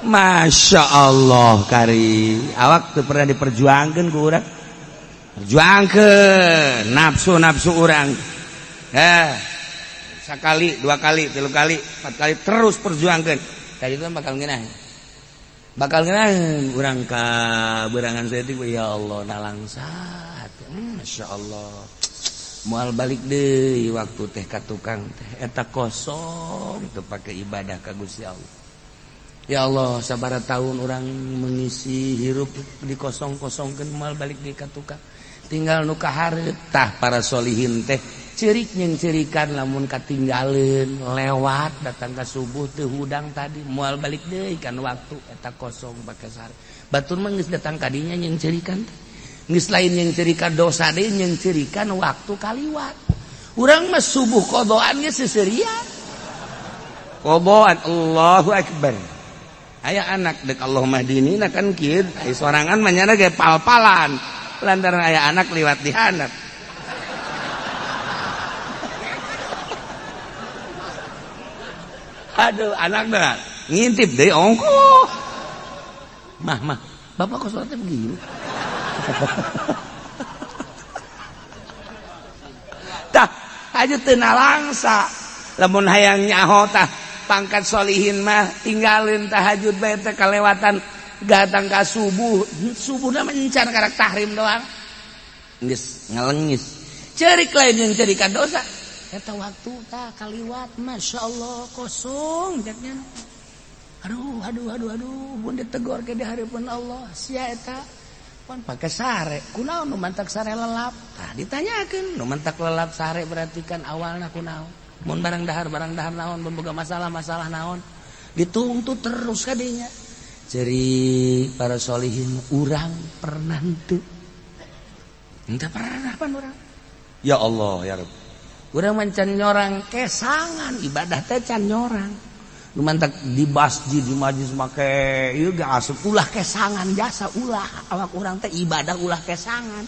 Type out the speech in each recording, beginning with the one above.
Masya Allah, kari awak tuh pernah diperjuangkan ku urang, perjuangkan nafsu nafsu urang. Eh, sekali, dua kali, tilu kali, empat kali, terus perjuangkan tadi itu bakal ngeunah, bakal ngeunah urang ka berangan saeutik. Ya Allah, nalangsa. Masya Allah, moal balik deui waktu teh ka tukang teh. Eta kosong teu pake ibadah ka Gusti Allah. Ya Allah, sabaraha tahun urang mengisi hirup dikosong-kosongkeun, moal balik deui ka tukang, tinggal nu kahareup. Tah, para solihin teh ceurik nyengceurikan lamun katinggaleun lewat, datang ka subuh teu hudang tadi, moal balik deui kan waktu eta kosong pake sare. Batur mah geus datang kadinya nyengceurikan teh, geus lain nyengceurikan dosa deui, nyengceurikan waktu kaliwat. Urang mah subuh qadhaan ge seuseurian qadhaan. Allahu akbar, aya anak dek Allahumma hdini kan kieu. Aya sorangan mah nyana ge pal-palan, lantaran aya anak liwat di handap. Aduh, anak dah ngintip deh ongkoh. Mah, mah, bapak kok sholatnya begini? Tah, aja teu nalangsa. Lamun hayang nyaho tah pangkat solihin mah tinggalin tahajud bae teh kalewatan, datang ka subuh, subuhna mencar karak tahrim doang. Geus ngalengis. Ceurik lain yang cerikan dosa. Eta waktu tah kaliwat, Masya Allah, kosong ceknya. Aduh, aduh, aduh, aduh, mun ditegor ke di hadapan Allah, sia eta pan pake sare, kunaon nu mantak sare lelap? Tah, ditanyakeun, nu mantak lelap sare berarti kan awalna kunaon? Mun barang dahar naon, mun boga masalah-masalah naon? Dituntut terus kadinya. Ceri para solihin urang pernah henteu? Henteu pernah pan urang. Ya Allah, ya Rabb. Urang mancan nyorang kesangan ibadah teh can nyorang. Nu mantak di masjid, di majlis make ieu ge asup ulah kesangan jasa, ulah awak urang teh ibadah ulah kesangan.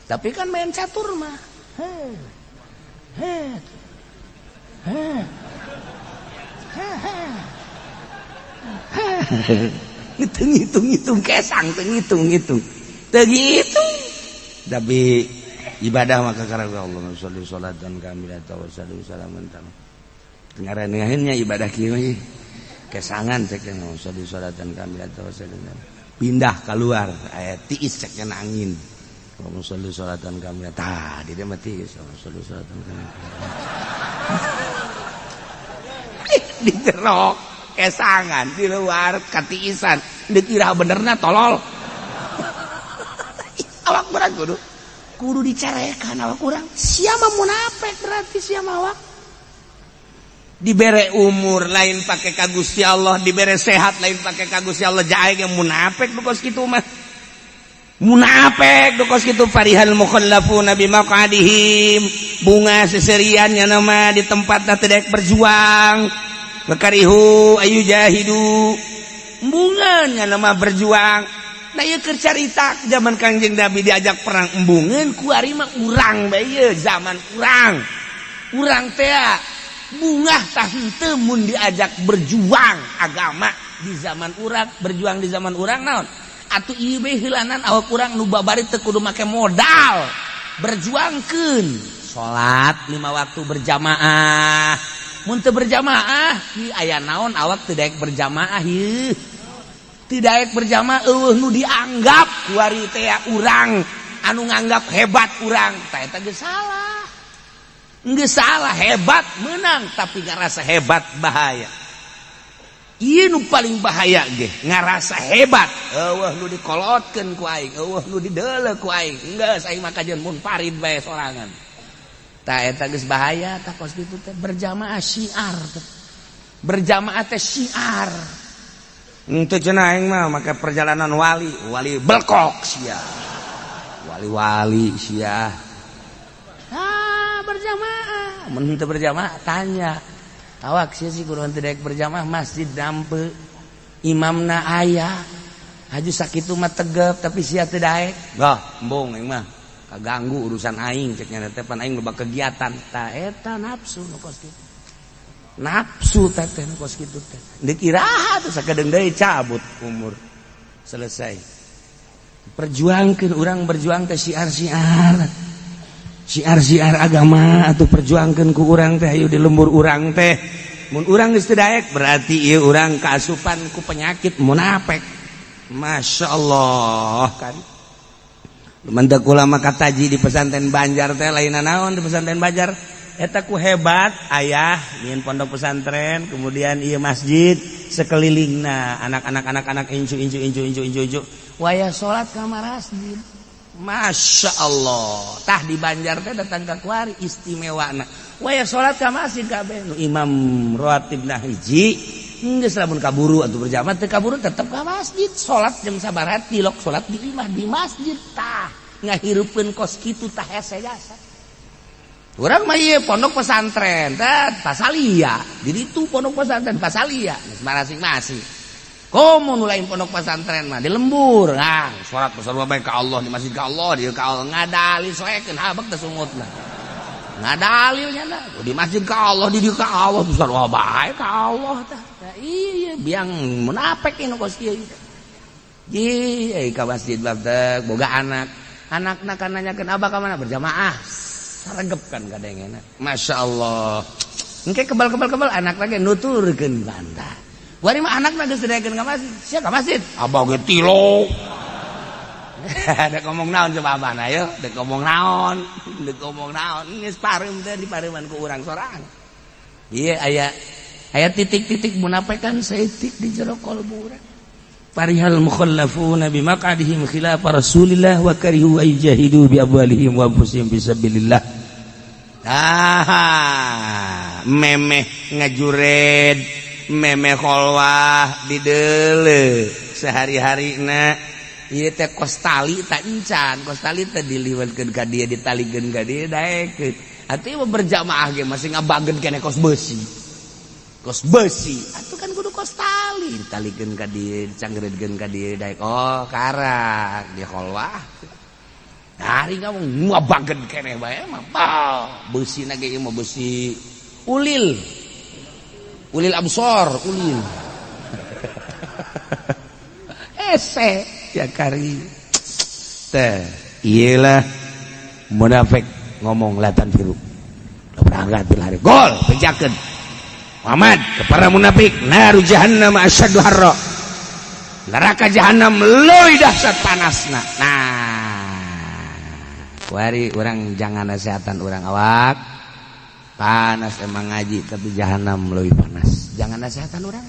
Tapi kan main catur mah. He. He. He. He. He. Ngitung-ngitung kesang, ngitung-ngitung. Teu ngitung. Tapi ibadah maka karena Allah sholli sholatan kamilatan wa salli salaman tam. Ngarannya ibadah kieu mah kesangan cek sholli sholatan kamilatan wa salli pindah keluar aya tiis cek angin. Allahumma sholli sholatan kamilatan. Tah, di dieu mah tiis. Allahumma sholli sholatan kamilatan. Di jero kesangan, di luar katiisan. Dikira benerna tolol. Awak berat kudu kudu dicarekan awak urang. Siapa munafik berarti siapa awak? Dibere umur lain pakai ka Gusti Allah, dibere sehat lain pakai ka Gusti Allah, jae ge munafik nu kos kitu mah. Munafik nu kos kitu. Farihal mukhallafuna bimaqadihim, bunga seserian nya nama di tempatna teu daek berjuang. Bakarihu ayu jahidu, embungan nya nama berjuang. Nah, ieu keur carita zaman Kangjeng Nabi diajak perang embungeun, kuari mah urang bae ieu zaman urang. Urang teh bungah tah henteu mun diajak berjuang agama di zaman urang, berjuang di zaman urang naon? Atuh ieu bae heulanan awak urang nu babari teu kudu make modal. Berjuangkeun salat 5 waktu berjamaah. Mun teu berjamaah, ieu aya naon awak teu daek berjamaah ieu. Teu daek berjamaah eueuh nu dianggap kuari teh urang anu nganggap hebat urang, tah eta geus salah. Geus salah, hebat menang tapi ngarasa hebat bahaya. Ieu nu paling bahaya ge, ngarasa hebat. Eueuh nu dikolotkeun ku aing, eueuh nu dideuleu ku aing. Geus aing mah kajeun mun parid bae sorangan. Tah eta geus bahaya tah kos kitu teh berjamaah syiar teh. Berjamaah teh syiar. Henteu cenah aing mah make perjalanan wali, wali belkok sia. Wali-wali sia. Ah, berjamaah. Mun teu berjamaah tanya. Awak sia sih kudu teu daek berjamaah, masjid dampe. Imamna aya. Haju sakitu mah tegep tapi sia teu daek. Bah, embung aing mah. Kaganggu urusan aing cek nya teh pan aing loba kegiatan. Tah eta nafsu nu kos kitu. Nafsu teh teh kos kitu teh. Deuk iraha teh sakedeung deui cabut umur. Selesai. Perjuangkeun urang berjuang teh syiar-syiar. Syiar-syiar agama atau perjuangkeun ku urang teh ayo di lembur urang teh. Mun urang geus teu daek berarti ieu urang kaasupan ku penyakit munafik. Masya Allah kan. Lumantak ulama kataji di pesantren Banjar teh lain naon di pesantren Banjar eta ku hebat ayah nyieun pondok pesantren, kemudian ieu masjid sekelilingna anak-anak anak-anak incu incu incu incu incu incu wayah salat ka masjid. Masya Allah, tah di Banjar teh datang ka kuari istimewana wayah salat ka masjid kabeh nu imam rawatibna hiji geus lamun kaburu atuh berjamaah, teu kaburu tetep ka masjid salat jam sabaraha, tilok salat di imah di masjid. Tah ngahirupkeun kos kitu tah hese jasa. Urang mah ieu pondok pesantren teh pasalia. Jadi itu pondok pesantren pasalia masing-masing. Komo nu lain pondok pesantren mah di lembur. Nah, salat sarua bae ka Allah di masjid ka Allah, di ka Allah ngadalil soekeun habek teh sungutna. Ngadalilnya dah di masjid ka Allah, di dieu ka Allah sarua bae ka Allah tah. Iya biang munafik ini kos kieu. Ji, ka masjid teh boga anak. Anakna kan nanyakeun abah ka mana berjamaah. Saregep kan kadengena. Masya Allah. Engke kebal-kebal-kebal anak lagi nuturkeun bantah. Wari mah anakna geus didaekeun ka masjid. Sia ka masjid. Abah ge tilok. Dek ngomong naon coba abah na ayo, dek ngomong naon, dek ngomong naon, geus pareum teh dipareuman ku urang sorang. Iya aya aya titik-titik munafikan saeutik di jero kalbu urang. Farihal mukhallafuna bimaq'adihim khilaf Rasulillah wa karihu ay jahidu bi amwalihim wa anfusihim fi sabilillah. Ah, memeh ngajured, memeh kholwah dideule sehari-harina ieu teh kos tali tak encan, kos tali teh diliwatkeun ka dieu, ditalikeun ka dieu daekeun. Atuh ieu berjamaah ge masih ngabageun keneh kos beusi. Kos besi atuh kan kudu kos tali ditalikeun ka dieu, dicanggereudkeun ka dieu daek. Oh, karak di kholwah. Hari ngomong ngabageun keneh bae mah beusi na ge ieu mah beusi ulil. Ulil absor, ulil. Ese ya kari. Teh, iyalah munafik ngomong latan biru. Berangkat bil hari. Gol, bejakeun. Muhammad kepada munafik, naru jahannam asyaddu harra. Neraka jahanam leuwih dahsyat panasna. Nah, kuari urang jangan nasihatan urang awak. Panas emang ngaji tapi jahanam leuwih panas. Jangan nasihatan urang.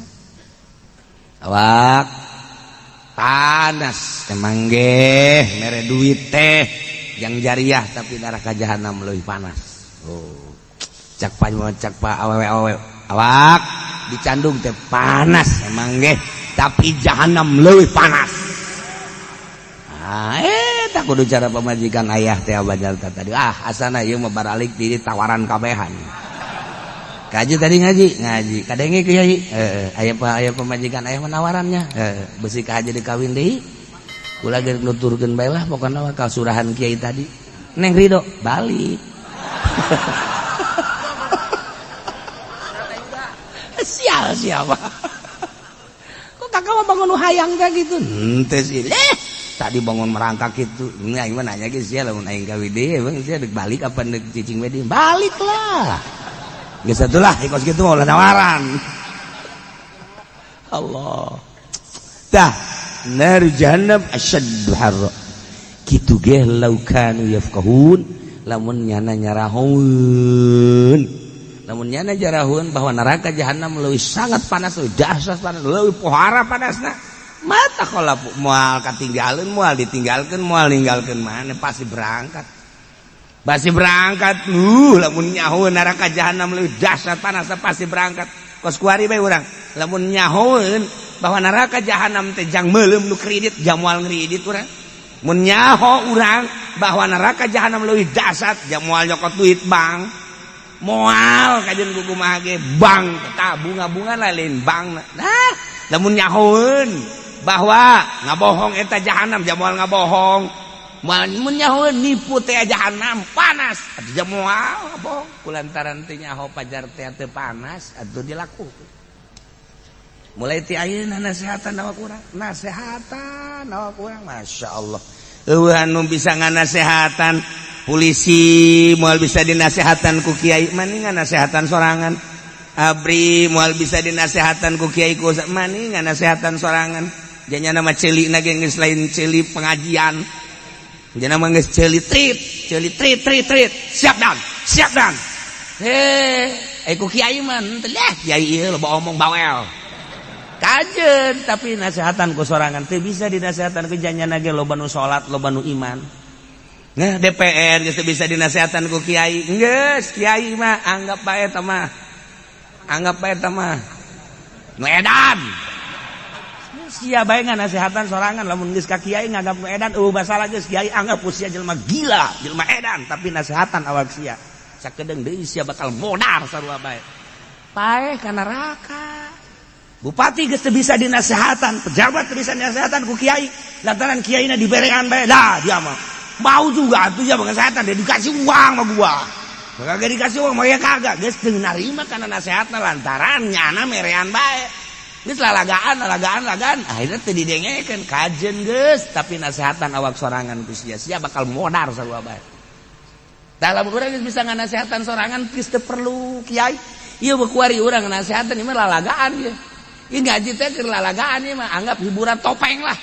Awak panas emang ge mere duit teh yang jariah tapi neraka jahanam leuwih panas. Oh. Cak pa cak pa awewe awewe awak dicandung teh panas emang ge tapi jahanam leuwih panas. Ah, tak kudu cara pemajikan ayah teh banyak tadi. Ah, asana ieu mah baralik di tawaran kabehan. Kaji tadi ngaji, ngaji. Kadenge kiai, aya aya pemajikan ayah menawarannya. Besi ka haji dikawin deui. Kula geus nuturkeun bae lah pokona mah kasurahan kiai tadi. Neng Ridho balik. Sial siapa? Kok kakak mah bangun hayang kayak gitu? Henteu sih. Tadi bangun merangkak gitu. Ini aing mah nanya ge sia lamun aing kawin deui emang sia deuk balik apa deuk cicing we deui? Balik lah. Geus atulah kos kitu mah ulah nawaran. Allah. Tah, nar jahannam asyaddu harra. Kitu ge lau kanu yafqahun lamun nyana nyarahun. Lamun nyana jarahun bahwa neraka jahanam leuwih sangat panas, leuwih dahsyat panas, leuwih pohara panasna. Mata kalau moal katinggalin, moal ditinggalkeun, moal ninggalkeun mana pasti berangkat. Pasti berangkat. Lamun nyaho neraka jahanam leuwih dahsyat panasna pasti berangkat. Kos kuari bae urang. Lamun nyahoeun bahwa neraka jahanam teh jang meuleum nu kredit, jang moal ngredit urang. Mun nyaho urang bahwa neraka jahanam leuwih dahsyat, jang moal nyokot duit bank. Moal kajian kuku mah ge bank tah bunga-bunga lain bank. Nah, lamun nyahoeun bahwa ngabohong eta jahanam jang moal ngabohong. Mun nyaho nipu teh jahanam panas. Atuh moal bohong kulantaran teh nyaho pajar teh teu panas atuh dilakukeun. Mulai ti ayeuna nasehatan awak urang, nasehatan awak urang masyaallah. Eueuh anu bisa nganasehatan polisi moal bisa dinasehatan ku kiai mani nganasehatan sorangan. Abri moal bisa dinasehatan ku kiai ku mani nganasehatan sorangan. Janyana mah ceuli na ge geus lain ceuli pengajian. Jana mah geus ceuli trit, ceuli trit trit trit. Siap dan, siap dan. Heh, ku kiai mah henteu lah kiai ieu loba omong bawel. Kajen tapi nasehatan ku sorangan teu bisa dinasehatan ku janyana ge loba nu salat, loba nu iman. Nah, DPR geus teu bisa dinasehatan ku kiai. Geus, kiai mah anggap bae eta mah. Anggap bae eta mah nu edan. Sia bae nganasehatan sorangan lamun geus ka kiai nganggap nu edan eueuh masalah geus kiai anggap ku sia jelema gila, jelema edan tapi nasehatan awak sia. Sakedeung deui sia bakal modar sarua bae. Paeh ka neraka. Bupati geus teu bisa dinasehatan, pejabat teu bisa dinasehatan ku kiai lantaran kiaina diberean bae. Dah dia mah mau juga atuh ya ngasehatan dia dikasih uang sama gua. Kagak dikasih uang mah ya kagak geus teu narima kana nasehatna lantaran nyana merean bae. Geus lalagaan, lalagaan, lalagaan, akhirnya teu didengekeun kajen geus, tapi nasehatan awak sorangan ku sia, sia bakal modar sarua bae. Dalam urang geus bisa nganasehatan sorangan geus teu perlu kiai. Ieu mah kuari urang ngasehatan ieu mah lalagaan ieu. Ieu ngaji teh keur lalagaan ieu mah anggap hiburan topeng lah.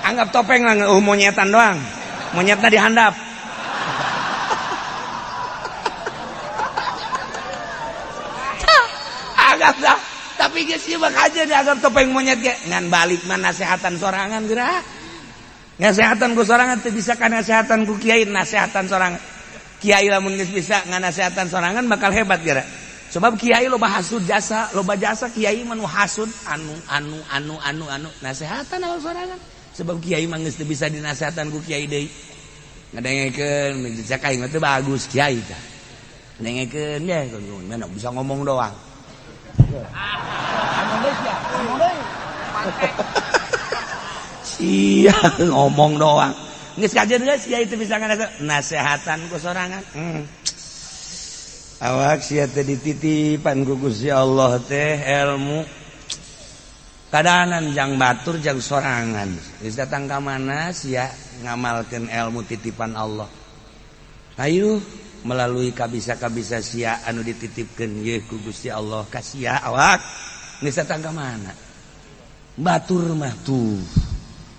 Anggap topeng lah monyetan doang. Monyetna dihandap. Anggap dah. Tapi geus ieu mah kajen dianggap topeng monyet ge ngan balik mah nasehatan sorangan geura. Nasehatan ku sorangan teu bisa ka nasehatan ku kiai, nasehatan sorangan. Kiai lamun geus bisa nganasehatan sorangan bakal hebat geura. Sebab kiai loba hasud jasa, loba jasa kiai mah nu hasud anu anu anu anu anu nasehatan awak sorangan. Sebab kiai mah geus teu bisa dinasehatan ku kiai deui. Ngadengekeun cek aing mah teu bagus kiai tah. Ngadengekeun ye mana bisa ngomong doang. Sia ngomong doang. Geus kajen geus kiai teu bisa nasehatan ku sorangan. Awak sia teh dititipan ku Gusti Allah teh ilmu. Kadanan jang batur jang sorangan. Geus datang ka mana sia ngamalkeun ilmu titipan Allah. Ayo melalui kabisa-kabisa sia anu dititipkeun ye ku Gusti Allah ka sia awak. Geus datang ka mana? Batur mah tuh.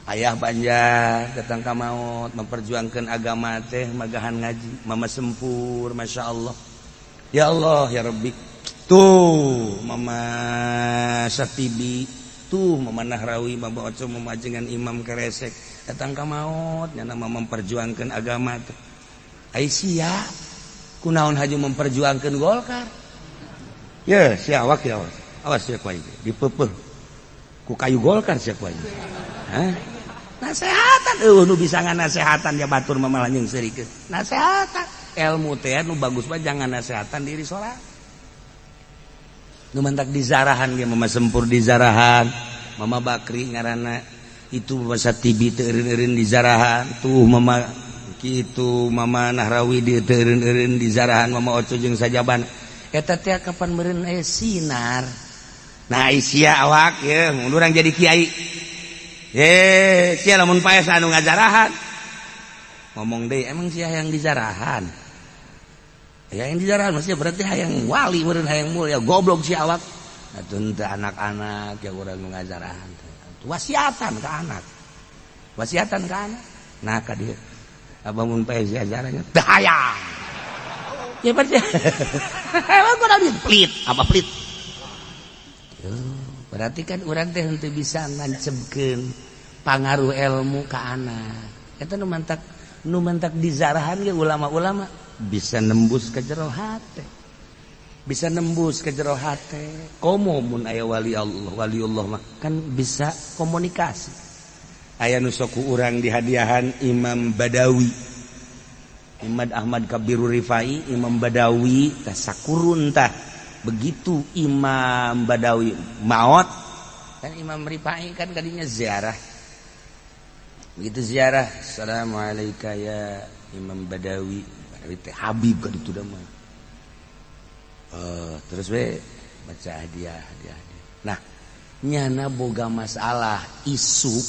Ayah Banjar datang ka maot memperjuangkan agama teh magahan ngaji, mama sempur Masya Allah. Ya Allah ya Rabbi. Tuh mama Satibi, tuh mama Nahrawi, mama Oco, mama Ajengan Imam Keresek datang ka maot nyana memperjuangkan agama teh. Ai sia kunaon haju memperjuangkan Golkar? Ya sia awak ya awas. Awas sia ku aing dipeupeul ku kayu Golkar sia ku aing. Hah? Nasehatan eueuh nu bisa nganasehatan ya batur mah malah nyeung seurikeun. Nasehatan ilmu teh nu bagus mah jangan nasehatan diri sorangan. Nu mantak dizarahan ge mama sempur dizarahan, mama Bakri ngaranna itu mama Satibi teu eureun-eureun dizarahan, tuh mama kitu mama Nahrawi di teu eureun-eureun dizarahan, mama Oco jeung sajaban. Eta teh kapan meureun aya sinar. Nah sia awak ye mun urang jadi kiai. Ye, sia lamun paes anu ngajarahan. Ngomong deui emang sia hayang dijarahan. Hayang dijarahan maksudnya berarti hayang wali meureun hayang mulia goblok sia awak. Atuh teu anak-anak ya urang nu ngajarahan. Wasiatan ka anak. Wasiatan ka anak. Nah ka dieu. Abah mun paes diajarannya teu hayang. Ya berarti emang kudu pelit, apa pelit? Berarti kan urang teh henteu bisa ngancebkeun pangaruh ilmu ka anak. Eta nu mantak dizarahan ge ulama-ulama bisa nembus ke jero hate. Bisa nembus ke jero hate. Komo mun aya wali Allah, waliullah mah kan bisa komunikasi. Aya nu sok ku urang dihadiahan Imam Badawi. Imam Ahmad Kabirur Rifai, Imam Badawi tah sakurun tah. Begitu Imam Badawi maot kan Imam Rifai kan tadinya ziarah. Begitu ziarah, assalamualaikum ya Imam Badawi. Badawi teh Habib kan itu mah. Terus we baca hadiah, hadiah, hadiah. Nah, nyana boga masalah isuk,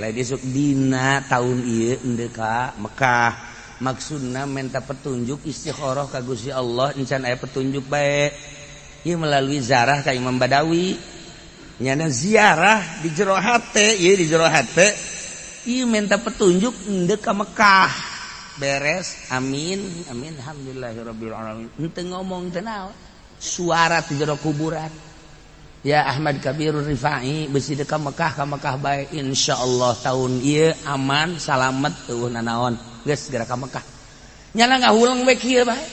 lain isuk, dina tahun ieu endek ka Mekah. Maksudna minta petunjuk, istikharah ka Gusti Allah, encan aya petunjuk bae. Ieu melalui zarah ka Imam Badawi. Nyana ziarah di jero hate, ieu di jero hate. Ieu minta petunjuk endek ka Mekah. Beres, amin, amin, alhamdulillahirabbil alamin. Henteu ngomong teu naon. Suara di jero kuburan. Ya Ahmad Kabirur Rifai, besi dek ka Mekah, ka Mekah bae, insyaallah tahun ieu aman salamet, euweuh nanaon, geus segera ka Mekah. Nyana ngahuleng we kieu bae.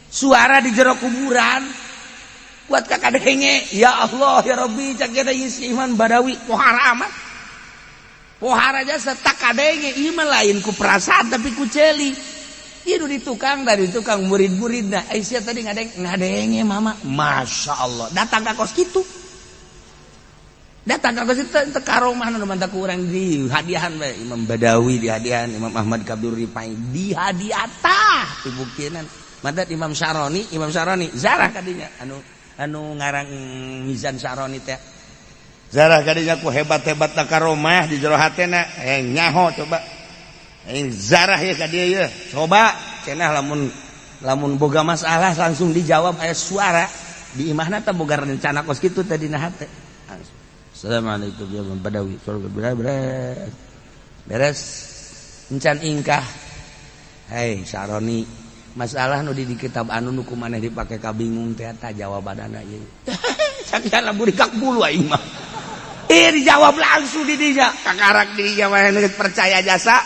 Suara di jero kuburan kuat ka kadenge, ya Allah ya Rabbi, cak kita si Iman Badawi pohara amat, pohara jasa tak kadenge. Ieu mah lain ku perasaan tapi ku ceuli. Ieu di tukang, dari tukang murid-muridna, Aisyah tadi ngadeng ngadenge mama, masya Allah, datang ka kos kitu, datang ka kos kitu teu karomah nu mantak urang di hadiahan bae. Imam Badawi di hadiahan, Imam Ahmad Kabir Rifai di hadiah, tah dibuktinan mantat Imam Syaroni. Imam Syaroni zarah kadinya, anu anu ngarang Mizan Syaroni teh, zarah kadinya ku hebat-hebat karomah di jero hatena, nyaho coba zarah ya ka dia ya, coba cenah lamun lamun boga masalah langsung dijawab, aya suara di imahna teh, boga rencana kos kitu tadi na hate. Assalamualaikum ya Imam Badawi, beres beres encan ingkah. Hei Saroni, masalah nu di kitab anu nu ku maneh dipake kabingung teh, eta jawabanana ieu. Sakian lamun dikak bulu aing mah. Dijawab langsung di dinya, kakarak di dinya mah percaya jasa,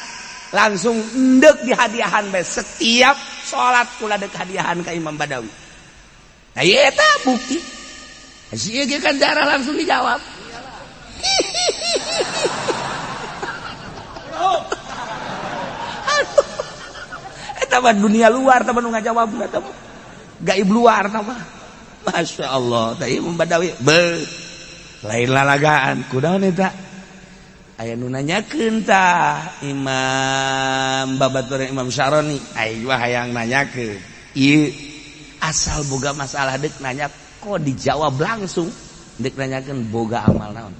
langsung endek di hadiahan bae, setiap salat kula dek hadiahan ka Imam Badawi. Nah, ieu eta bukti. Si ieu kan darah langsung dijawab. Aduh. Eta mah dunia luar, eta mah nu ngajawab eta mah. Gaib luar eta mah. Masya Allah, tah Imam Badawi be lain lalagaan kunaon eta? Aya nu nanyakeun tah Imam babaturan Imam Syaroni, aing mah hayang nanyakeun. Ieu asal boga masalah deuk nanya kok dijawab langsung, deuk nanyakeun boga amal naon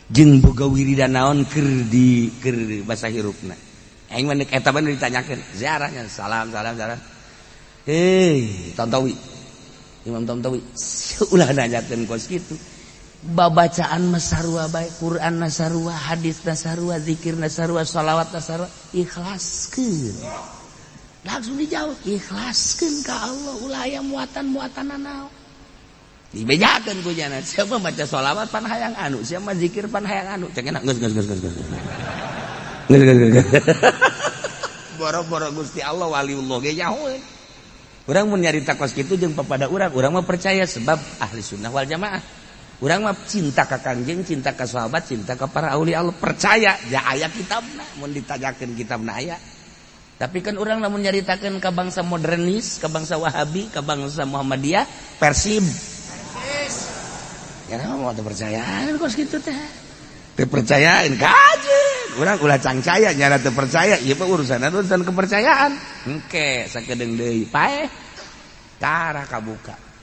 jeung boga wiridan naon keur di keur basa hirupna. Aing mah deuk eta mah ditanyakeun ziarahnya, salam salam salam. Hei, Tontowi. Imam Tontowi ulah nanyakeun kos kitu. Babacaan masarua baik, Quran nasarua, hadis nasarua, zikir nasarua, sholawat nasarua, ikhlaskeun. Langsung dijawab, ikhlaskeun ka Allah, ulah aya muatan-muatan naon. Dibejakeun ku nyana, siapa maca sholawat pan hayang anu, siapa zikir pan hayang anu, cek enak geus geus geus geus geus. Geus geus geus. Boro-boro Gusti Allah, waliullah ge nyahoeun. Urang mun nyarita kos kitu jeung papada urang, urang mah percaya sebab ahli sunnah wal jamaah. Urang mah cinta ka Kangjeng, cinta ka sahabat, cinta ka para aulia Allah, percaya ja aya kitabna, mun ditanyakeun kitabna aya. Tapi kan urang lamun nyaritakeun ka bangsa modernis, ka bangsa Wahabi, ka bangsa Muhammadiyah, Persib. Ya mau teu percayaan kos kitu teh. Teu percayaan kajeun. Urang ulah cangcaya nyana teu percaya, ieu mah urusan urusan kepercayaan. Engke sakedeung deui paeh tara kabuka.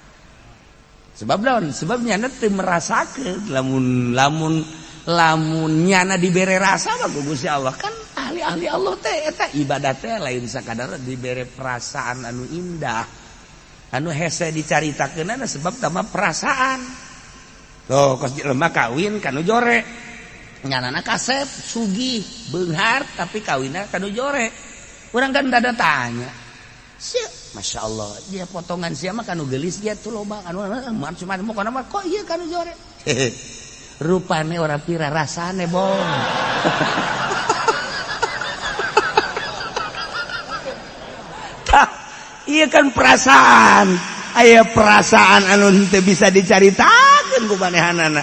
Sebab naon? Sebab nyana teu merasakeun, lamun lamun lamun nyana dibere rasa mah ku Gusti Allah, kan ahli-ahli Allah teh eta ibadah teh lain sakadar dibere perasaan anu indah anu hese dicaritakeunana, sebab tama perasaan. Tuh kos jelema kawin kanu jore, nyanana kasep sugih beunghar tapi kawinna kanu jore. Urang kan dada tanya, Masya Allah, dia potongan siapa kanu gelis dia tuh loba kanu macam-macam, pokokna mah kok ieu kanu jore. Rupane ora pira, rasane bong. Tah, ieu kan perasaan. Aya perasaan anu henteu bisa dicaritakeun ku manehanana.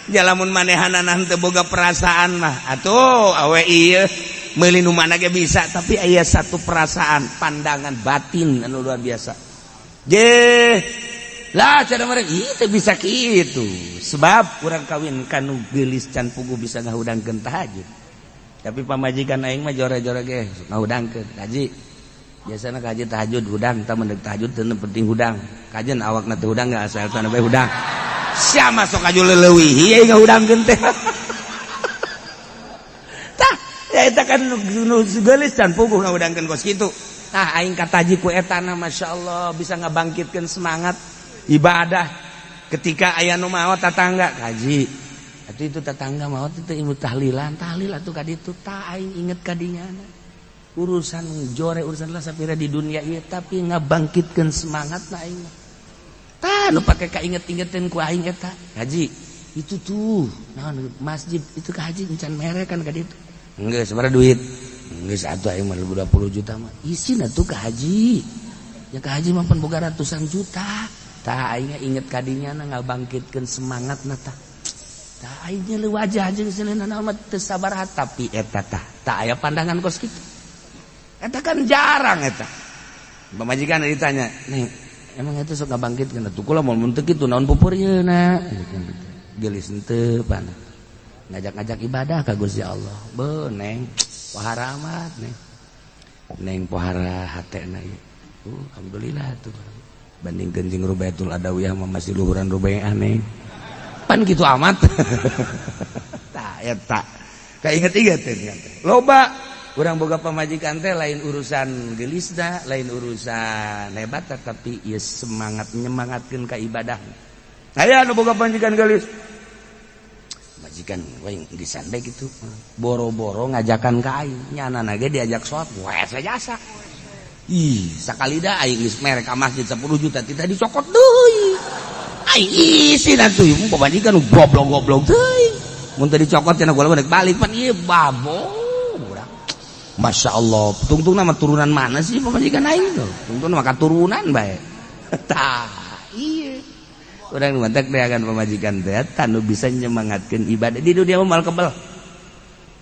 Ja lamun manehanana henteu boga perasaan mah atuh awe ieu meuli nu mana ge bisa, tapi aya satu perasaan pandangan batin anu luar biasa. Je Lah cara mereka itu bisa kitu. Sebab urang kawin kanu geulis can puguh bisa ngahudangkeun tahajud. Tapi pamajikan aing mah jore-jore ge ngahudangkeun. Kaji biasana kaji tahajud hudang, tah mun tahajud teu penting hudang. Kajen awakna teu hudang enggak asal tanah bae hudang. Sia masuk aju leuwih ieu ngahudangkeun teh. Tah, ya eta kan nu geulis can puguh ngahudangkeun kos kitu. Tah aing kataji ku etana masyaallah bisa ngabangkitkeun semangat ibadah ketika aya nu maot tetangga kaji atuh itu tetangga maot itu ilmu tahlilan tahlil atuh ka ditu tah aing inget ka dinya urusan jore urusan lah sapira di dunia ieu tapi ngabangkitkeun semangat na aing tah nu pake kainget-ingetin ku aing eta haji itu tuh naon masjid itu ka haji encan mere kan ka ditu geus sabaraha duit geus atuh aing mah 20 juta mah isin atuh ka haji ya ka haji mah pan boga ratusan juta. Tah aing inget kadinya na ngabangkitkeun semangat na tah. Tah aing nyeuleut wajah jeung seuleuna mah teu sabaraha tapi eta tah tah aya pandangan kos kitu. Eta kan jarang eta. Pamajikan ditanya, "Nih, emang itu sok ngabangkitkeun atuh kula mun teu kitu naon pupurieuna?" Geulis henteu pan. Ngajak-ngajak ibadah ka Gusti Allah. Beuh neng, pohara amat neng. Neng pohara hatena ieu. Alhamdulillah tuh. Bandingkeun jeung Rubaitul Adawiyah mah masih luhuran Rubaiah neng. Pan kitu amat. Tah eta. Kainget-inget teh. Loba urang boga pamajikan teh lain urusan geulisna, lain urusan hebat tapi ieu semangat nyemangatkeun ka ibadah. Aya nu boga pamajikan geulis. Majikan we disandek kitu. Boro-boro ngajakan ka aing, nyanana ge diajak salat, we jasa. Ih, sakali dah aing geus mere ka masjid 10 juta tidak dicokot deui. Aing isin atuh pamajikan goblok-goblok teuing. Mun teu dicokot cenah gua balik balik pan ieu babo urang. Masya Allah, tungtung nama turunan mana sih pamajikan aing tuh? Tungtung nama katurunan bae. Tah, iya. Urang nu mantak deangan pamajikan teh tanu bisa nyemangatkeun ibadah di dunia mah moal kebel.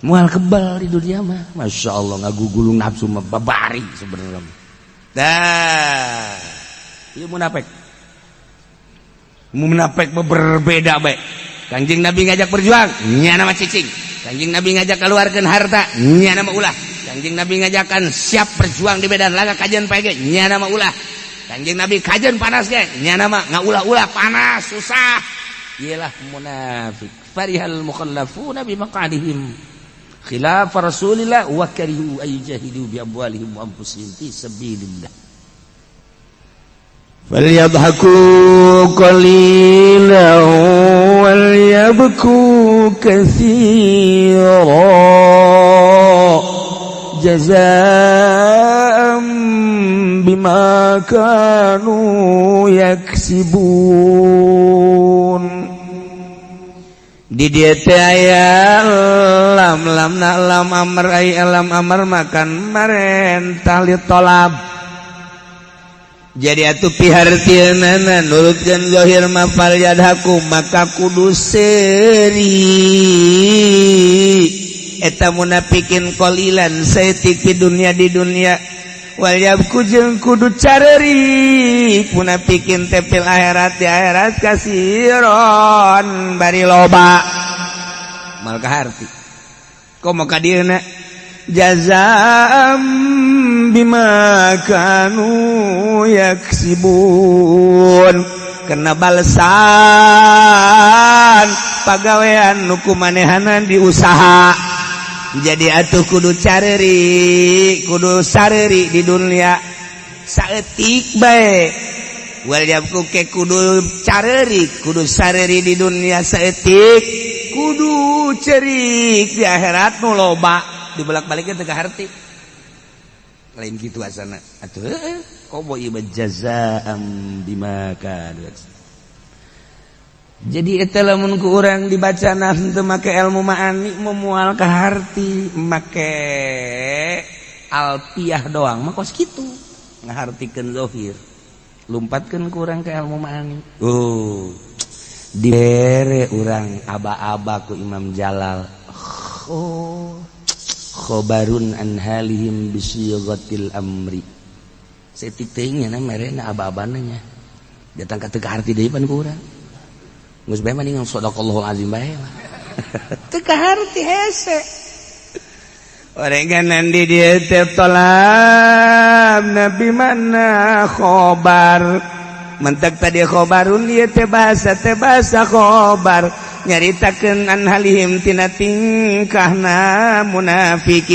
Moal kebal di dunia mah. Masya Allah ngagugulung nafsu mah babari sebenarnya. Dah, ieu munafik. Munafik mah berbeda bae. Kanjeng Nabi ngajak berjuang, nyana mah cicing. Kanjeng Nabi ngajak keluarkeun harta, nyana mah ulah. Kanjeng Nabi ngajakan siap berjuang di medan laga kajian pege, nyana mah ulah. Kanjeng Nabi kajian panas ge, nyana mah ngaulah-ulah panas susah. Iyalah munafik. Farihal mukhallafuna bi maq'adihim khilaf Rasulillah wa karihu ay jahidu bi amwalihim wa anfusihim fi sabilillah. Falyadhaku qalilan walyabku katsira jazaa'an bima kanu yaksibun. Di dieu teh aya lam lam na lam amr ai lam amr makan marentah li tolab. Jadi atuh pihartieunana nurutkeun zahir ma fal yadhaku maka kudu seuri eta munafikin qalilan saeutik di dunia di dunia wal yabku jeung kudu careuri munafikin teh fil akhirat di akhirat kasiron bari loba mal kaharti komo ka dieuna jazaa'an bima kanu yaksibun kena balesan pagawean nu kumanehanan diusaha. Jadi atuh kudu careri kudu sareri di dunia saeutik bae wal yabku ke kudu careri kudu sareri di dunia saeutik kudu cerik di akhirat nu loba dibolak-baliknya teu kaharti lain kitu asana atuh komo ieu jazaa'an bima kanu. Jadi eta lamun ku urang dibaca teu make ilmu ma'ani moal kaharti make alfiah doang mah kos kitu ngahartikeun zahir lumpatkeun ku urang ke ilmu ma'ani. Oh dibere urang aba-aba ku Imam Jalal. Oh khobarun an halihim bisighatil amri. Saeutik teuing nya merena aba-abana nya. Datang ka teu kaharti deui pan ku urang. Geus bae mah ningang sadaqallahul azim bae lah. Teu kaharti hese. Orenganan di dieu teh tolab nabi mana khobar. Mentak tadi khobarun ieu teh bahasa khobar nyaritakeun an halihim tina tingkahna munafikin.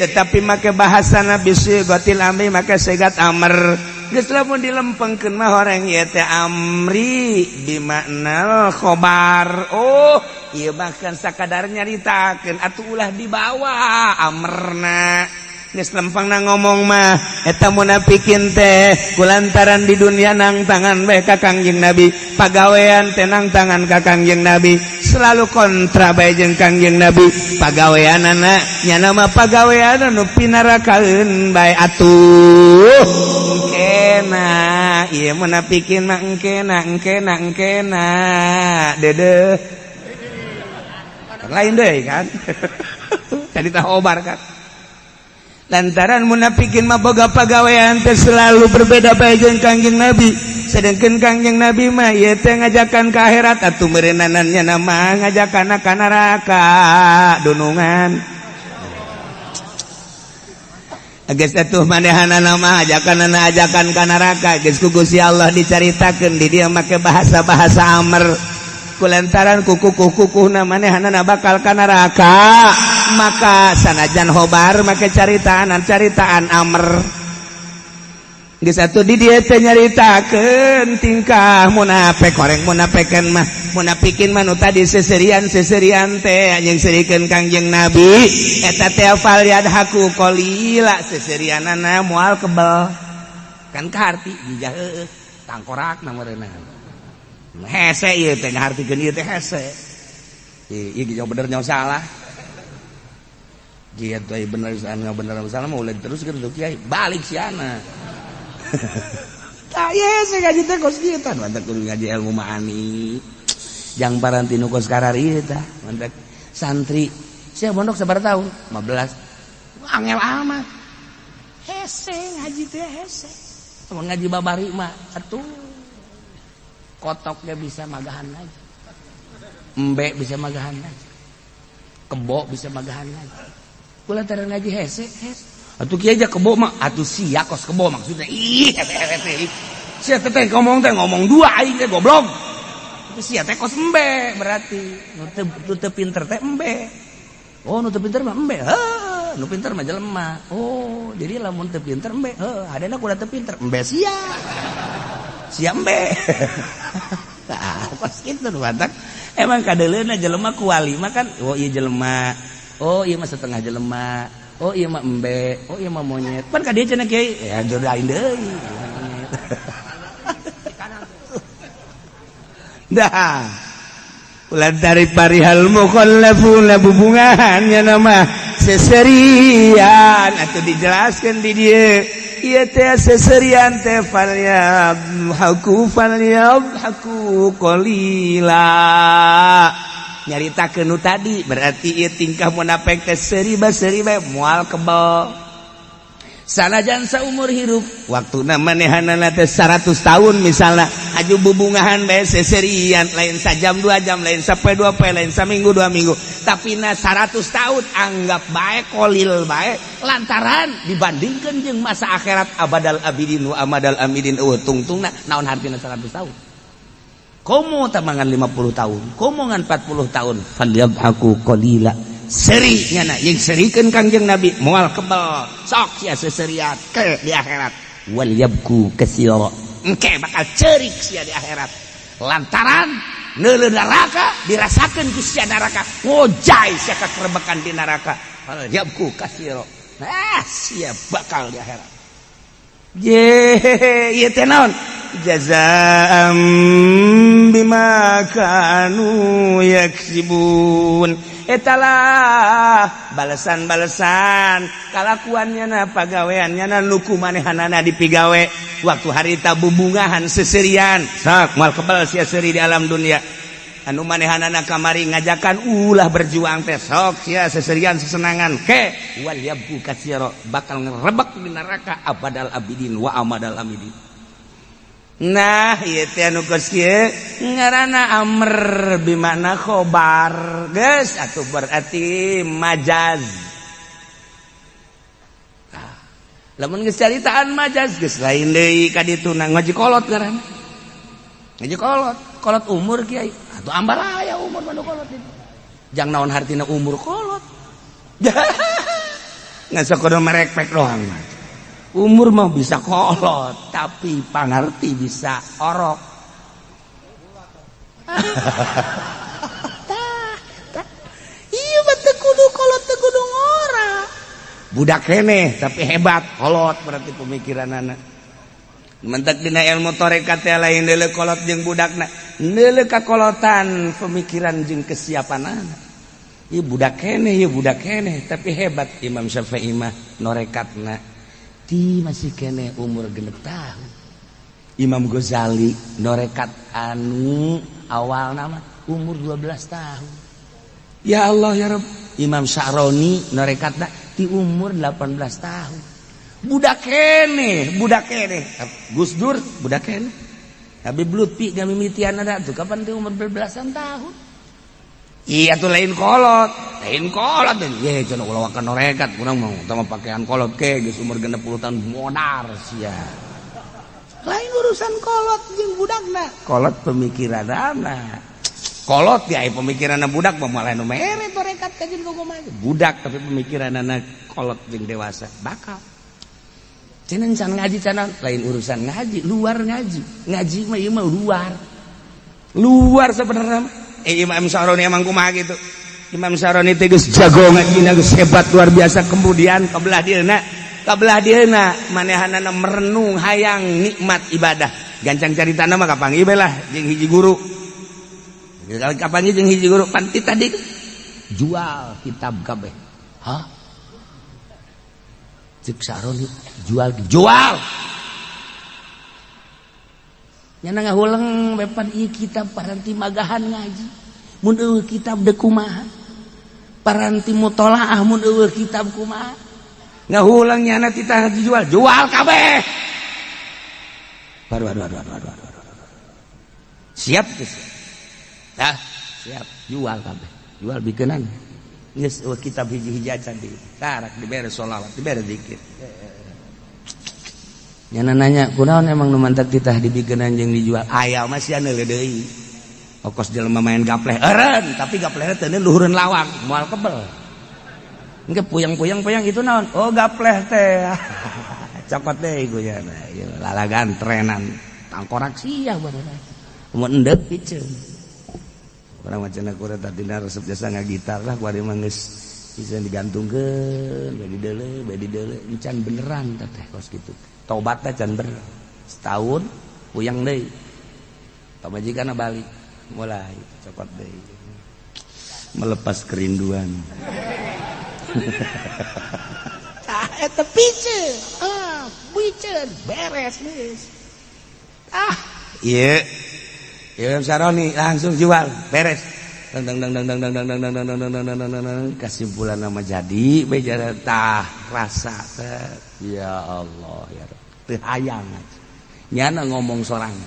Tetapi make bahasa nabi sigatil amri make sigat amr. Geus lamun dilempengkeun mah orang ieu teh amri bimakna khobar. Oh, ieu bahkan sakadar nyaritakeun atuh ulah dibawa amrna. Geus lempengna ngomong mah eta munafikin teh kulantaran di dunia nang tangan bae ka Kangjeng Nabi, pagawean teh nang tangan ka Kangjeng Nabi, selalu kontra bae jeung Kangjeng Nabi. Pagaweanana nyana mah pagawean anu pinarakaeun bae atuh. Engkena ieu munafikin mah engkena engkena engkena dedeh. Lain deui kan. Tadi tah obar kan. Lantaran munafikin mah boga pagawean teh selalu berbeda bae jeung Kangjeng Nabi. Sedangkan Kangjeng Nabi mah ieu teh ngajakan ka akhirat atuh meureunana nya mah ngajakan ka neraka dunungan. Geus atuh manehanana mah ajakanana ajakan ka neraka geus ku Gusti Allah dicaritakeun di dieu make bahasa-bahasa amr. Kulantaran kukukuh-kukuhna manehanana bakal ka neraka. Maka sanajan hobar make caritaan amr. Geus atuh di dieu teh nyaritakeun tingkah munafik koreng munafikan mah munafikin mah nu tadi seserian-seserian teh anjing serikeun Kangjeng Nabi eta teh fal yadhaku qalila seserianana moal kebel kan kaharti jijah heueuh tangkorakna meureunna hese ieu teh ngahartikeun ieu teh hese ieu ge bener nyaho salah. Dia tuh bener salah bener salah mau ulah terus ke kiai balik siana. Tah ye saya ngaji teh kos kieu tah mantap kudu ngaji ilmu ma'ani. Jang parantinu kos karari tah mantap santri. Sia mondok sabaraha tahun? 15. Angel amat. Hese ngaji teh hese. Mun ngaji babari mah atuh kotoknya bisa magahan aja. Embe bisa magahan aja. Kebo bisa magahan aja. Kulantaran ngaji hese hese. Atuh kiai aja kebo mah atuh sia kos kebo maksudnya. Ih hese hese. Sia teh ngomong dua aing teh goblok. Itu sia teh kos embe berarti. Nu teu pinter teh embe. Oh nu teu pinter mah embe. Heuh, nu pinter mah jelema. Oh, jadi lamun teu pinter embe. Heuh, hadena kuda teu pinter embe sia. Sia embe. Tah, kos kitu nu matak. Emang kadeuleuna jelema kuali mah kan oh ieu jelema. Oh iya mah setengah jelema. Oh iya mah embe, oh iya mah monyet. Pan ka dieu cenah kiai, ya jodohin deui. Monyet. Dah. Ulah dari parihal mukhallafuna bubungahan nya nama seserian atuh dijelaskeun di dieu. Ieu teh seserian teh falyabhaku falyabhaku qalila. Nyaritakeun nu tadi berarti ieu tingkah munafik teh seuri bae moal kebel. Sanajan saumur hirup waktuna manehanana teh 100 tahun misalna aju bubungahan bae seserian lain sajam 2 jam lain sapoe 2 poe lain saminggu 2 minggu tapi na 100 tahun anggap bae kolil bae lantaran dibandingkeun jeung masa akhirat abadal abidin wa amadal amidin eueuh tungtungna naon hartina 100 tahun. Komo tamangan 50 tahun, komo ngan 40 tahun, falyabhaku qalila. Seri nyana jeung serikeun Kangjeng Nabi moal kebel, sok sia seserian ke di akhirat. Wal yabku katsira. Engke bakal ceurik sia di akhirat. Lantaran neuleuh neraka dirasakeun ku sia neraka, ngojay sia kakerebekan di neraka. Fal yabku katsira. Ah, sia bakal di akhirat. Ye, ieu teh naon? Jazaa'an bima kanu yaksibun. Etalah balesan-balesan kalakuannya na pagaweannya na nu ku manehanana dipigawe waktu harita bubungahan seserian sok moal kebal sia seuri di alam dunia anu manehanana kamari ngajakan ulah berjuang teh sok sia seserian sesenangan ke wal yabku katsira bakal ngerebek di neraka abadal abidin wa amadal amidin. Nah ieu teh anu geus kieu ngaranna amr bimana khobar geus atuh berarti majaz. Nah, lamun geus caritaan majaz geus lain deui ka ditu na ngaji kolot ngaranna. Ngaji kolot, kolot umur kiai atuh ambalaya umur mah nu kolot itu. Jang naon hartina umur kolot. Ngan sakodo merekpek doang mah. Umur mah bisa kolot, tapi pangarti bisa orok. Iya mah teu kudu kolot teu kudu ngora. Budak keneh tapi hebat kolot berarti pemikiranana. Mentak dina ilmu tarekat teh lain deuleu kolot jeung budakna, deuleu kakolotan pemikiran jeung kesiapanana. Ieu budak keneh tapi hebat Imam Syafi'i mah norekatna. Ti masih kene umur 6 tahun. Imam Ghazali norekat anu awal nama umur 12 tahun. Ya Allah ya Rabb. Imam Sya'roni norekatna ti umur 18 tahun. Budak kene, budak kene. Gus Dur budak kene. Habib Lutfi gamimitian ada tuh kapan ti umur belasan tahun. Iya tuh lain kolot, lain kolot. Ye cenah ulah wakan norekat kurang mau utama pakaian kolot ke geus umur 60 tahun modar sia. Lain urusan kolot jeung budakna. Kolot pemikiranana. Kolot ya pemikiranna budak mah moal anu mere torekat ka jeung kumaha. Budak tapi pemikiranana kolot jeung dewasa bakal. Cenah can ngaji cenah lain urusan ngaji, luar ngaji. Ngaji mah ieu mah luar. Luar sebenarnya. Imam Sya'roni emang kumaha gitu. Imam Sya'roni teh geus jago ngajina geus hebat luar biasa. Kemudian kabelah dieuna manehanana merenung hayang nikmat ibadah. Gancang caritana mah kapanggih bae lah jeung hiji guru. Kapanggih jeung hiji guru panti tadi jual kitab kabeh. Hah? Cek Sya'roni jual jual. Nyana ngahuleng bepan ieu kitab paranti magahan ngaji. Mun eueuh kitab deuk kumaha? Paranti mutolaah mun eueuh kitab kumaha? Ngahuleng nyana titah dijual, jual kabeh. Aduh aduh aduh aduh aduh aduh. Siap geus. Dah, siap, jual kabeh. Jual bikeunan. Geus eueuh kitab hiji-hiji acan di. Tarak dibere sholawat, dibere zikir. Nyana nanya, kunaon emang nu mantak titah dibikeun jeung dijual? Aya mah sia neuleuh deui. Okos jelema main gapleh eureun, tapi gaplehna teu luhureun lawang, moal kebel. Engke puyang-puyang-puyang itu naon? Oh gapleh teh. Cokot deui ku nya. Ieu lalagan trenan tangkorak sia barudak. Mun endeup piceun. Urang mah cenah kuring tadina resep jasa ngagitar lah kuari mah geus bisa digantungkeun, bae dideuleu, encan beneran teh kos kitu. Tobatna can bener. Setahun puyang deui. Pamajikanna balik mulai cokot deui. Melepas kerinduan. Tah eta piceun. Ah, piceun beres geus. Ah, ieu. Imam Sya'roni langsung jual, beres. Dang dang dang dang dang dang dang dang dang dang dang dang dang kesimpulan nama jadi bejara tah rasa teh ya Allah ya Rabb teu hayang nyana ngomong sorangan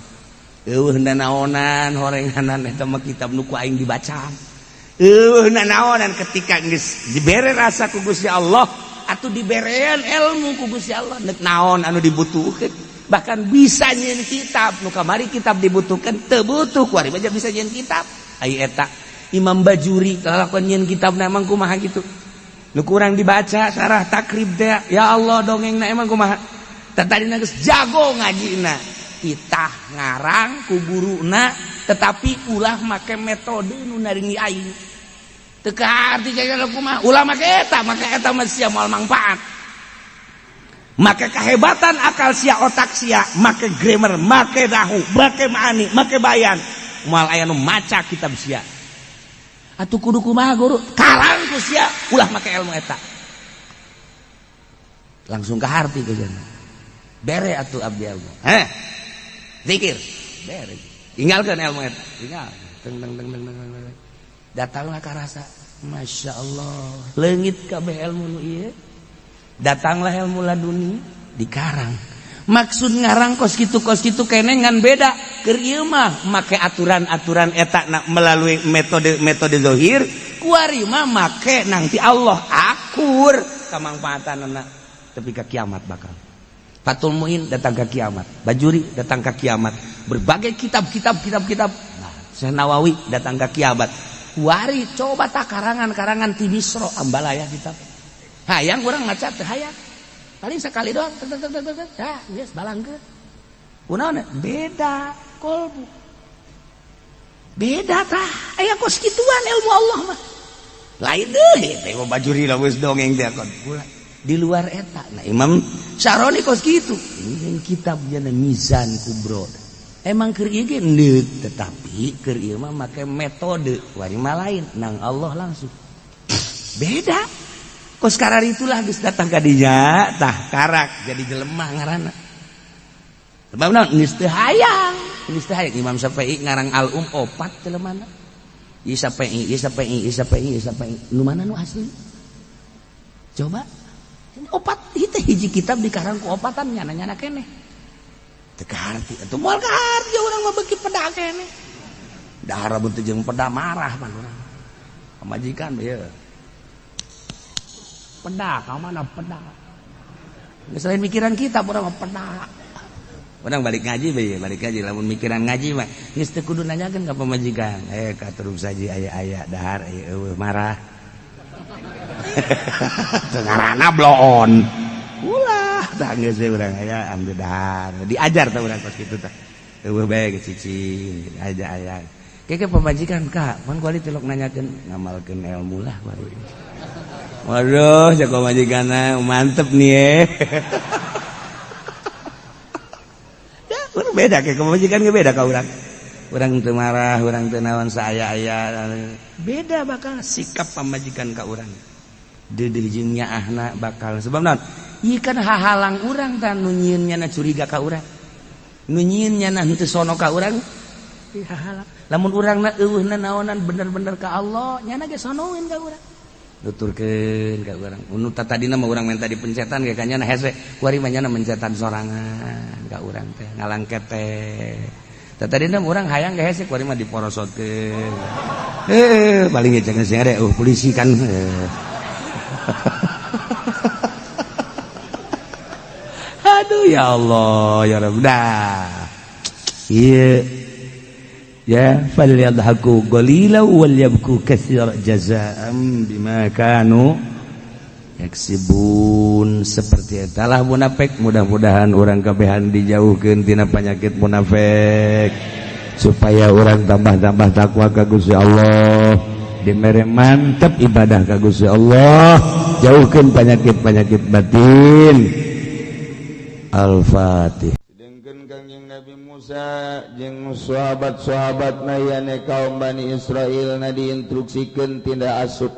eueuh nanaonan horenganan eta mah kitab nu ku aing dibaca eueuh nanaonan ketika geus dibere rasa ku Gusti Allah atuh diberean ilmu ku Gusti Allah neuk naon anu dibutuhkeun bahkan bisa nyieun kitab nu kamari kitab dibutuhkeun teu butuh kuari mah bisa nyieun kitab ai eta Imam Bajuri kalakuan nyieun kitab emang kumaha gitu nu kurang dibaca sarah takrib teh ya Allah dongengna emang kumaha tadina geus jago ngajina titah ngarang ku guruna tetapi ulah make metode nu naringi aing teu kaarti jaya kumaha ulah make eta mah sia moal mangfaat make kehebatan akal sia otak sia make grammar make dahu make maani make bayan moal aya nu maca kitab sia atuh kudu kumaha guru karang ku sia ulah make ilmu eta langsung ke harti ku cenah bere atuh abdi ilmu heh zikir bere tinggalkeun ilmu eta tinggal teng teng teng teng teng datanglah ka rasa Masya Allah leungit kabeh ilmu nu ieu datanglah ilmu laduni dikarang Maksud ngarang kos kitu kene ngan beda. Keur ieu mah make aturan-aturan eta na melalui metode-metode zahir, kuari mah make nang ti Allah akur kamangfaatanna tepi ka kiamat bakal. Fathul Muin datang ke kiamat, Bajuri datang ke kiamat, berbagai kitab-kitab kitab-kitab. Nah, Syekh Nawawi datang ke kiamat. Kuari coba tak karangan-karangan ti Misro ambalaya kitab. Hayang urang maca teh hayang. Paling sekali doang, dah, geus balangkeun. Kunaon? Beda kolbu. Beda tah. Aya kos kituan ilmu Allah mah. Lain deui teh Bajuri lah geus dongeng teh kon. Di luar eta. Nah, Imam Syaroni kos kitu. Ini kitabnya Mizan Kubro. Emang keur ieu ge neut, tetapi keur ieu mah make metode wari mah lain nang Allah langsung. Beda. Kos karar itulah geus datang ka dinya tah karak jadi jelema ngaranna. Sebab naon geus teu hayang, geus teu hayang Imam Syafi'i ngarang Al-Um opat jelemana. Ieu Syafi'i, ieu Syafi'i, ieu Syafi'i, ieu Syafi'i. Nu mana nu asli? Coba. Opat itu hiji kitab dikarang ku opatan nyana-nyana keneh. Teu kaharti atuh moal kaharti urang mah beuki peda keneh. Dahar mun teu jeung peda marah pan urang. Pamajikan ieu. Peda ka mana peda. Selain mikiran kita urang mah peda. Urang balik ngaji bae, balik ngaji lamun mikiran ngaji mah geus teu kudu nanyakeun ka pamajikan. Eh katurub saji aya-aya dahar aya eueuh marah. Teu ngaranna bloon. Ulah tah geus we urang aya ambil dahar. Diajar tah urang kos kitu tah. Eueuh bae ge cicing aja aya. Keke pamajikan ka, mun kuali tilok nanyakeun ngamalkeun ilmu lah kuali. Waduh, jago majikanna mantep nih ya. Ya, urang beda kayak pamajikan ge beda ka urang. Urang teu marah, urang teu naon saaya-aya. Beda bakal sikap pamajikan ka urang. Deudeuh jeung nyaahna bakal sebab naon? Ieu kan hahalang urang tah nu nyieun nyana curiga ka urang. Nu nyieun nyana henteu sono ka urang. Ieu hahalang. Lamun urangna eueuhna naonan bener-bener ka Allah, nyana ge sonoeun ka urang. Nuturkeun ka urang. Nu tadina mah urang minta dipencetan ge ka nyana hese. Kuari mah nyana mencetan sorangan ka urang teh, ngalangket teh. Tadina mah urang hayang ge hese kuari mah diporosotkeun. Paling ge jangan sing ada polisi kan. Aduh ya Allah ya Rabb. Dah. Ieu ya falyadhaku qalila wal yabku katsira jazaa'an bima kanu yaksibun. Seperti etalah munafik. Mudah-mudahan urang kabehan dijauhkeun tina penyakit munafik supaya urang tambah-tambah takwa ka Gusti Allah, dimere mantep ibadah ka Gusti Allah, jauhkeun penyakit-penyakit batin. Al-Fatihah. Kangjeng Nabi Musa jeung sahabat-sahabat mayane kaum Bani Israil na diinstruksikeun tindak asup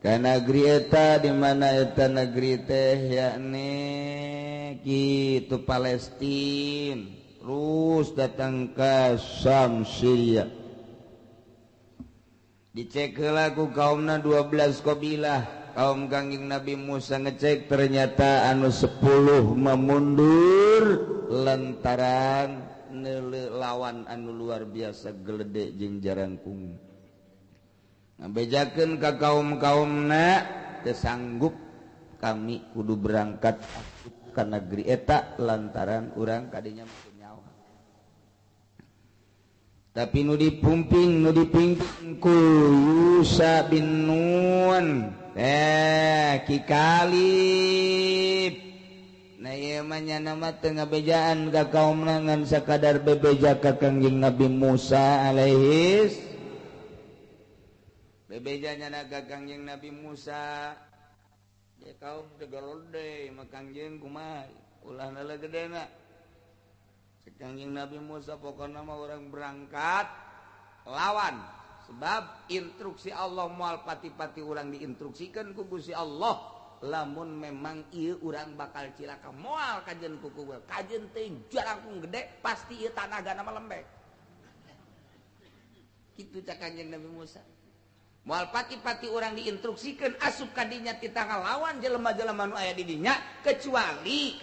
ka negeri eta di mana eta negeri teh yakni kitu Palestina terus datang ka Syam Syria dicek heula ku kaumna 12 kabilah. Kaum Kangjeng Nabi Musa ngecek ternyata anu 10 memundur lantaran neuleuh lawan anu luar biasa gelede jeung jarangkung. Ngabejakeun ka kaum-kaumna teu sanggup kami kudu berangkat ka negeri eta lantaran urang kadinya nyawa. Tapi nu dipumping nu dipimpin ku Yusa bin Nun. Ki Kalib. Nah ieu mah nyana mah teu ngabejaan ka kaumna ngan sakadar bebeja ka Kangjeng Nabi Musa alaihis. Bebeja nyana ka Kangjeng Nabi Musa. Ya kaum teu garode mah Kangjeng kumaha ulah nala gedena. Cek Kangjeng Nabi Musa pokona mah urang berangkat lawan. Sebab instruksi Allah moal pati-pati urang diinstruksikan ku Gusti Allah lamun memang ieu urang bakal cilaka moal kajen ku kuku kajen teh jarangkung gede pasti ieu tanagana mah lembek kitu cak Kanjeng Nabi Musa. Moal pati-pati urang diinstruksikeun asup ka dinya titah ngalawan jelema-jelema nu aya di dinya kecuali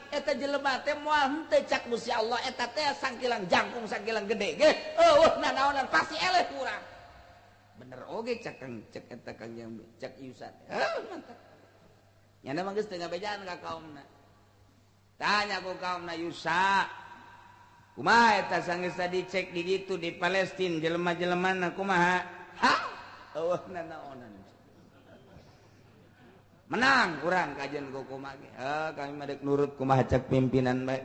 eta jelema teh moal henteu cak Gusti Allah eta teh sangkilang jangkung sangkilang gede ge eueuh nanaonan pasti eleh ku urang. Bener oge cak kang cek eta kang cak Yusa. Heuh mantap. Nyana mah geus teu ngabejaan ka kaumna. Tanya ku kaumna Yusa. Kumaha eta sanggeus dicek di ditu di Palestina jelema-jelemana kumaha? Hah? Eueuh nanaonan. Menang urang kajian ku kumaha ge. Heuh kami mah deuk nurut kumaha cek pimpinan bae.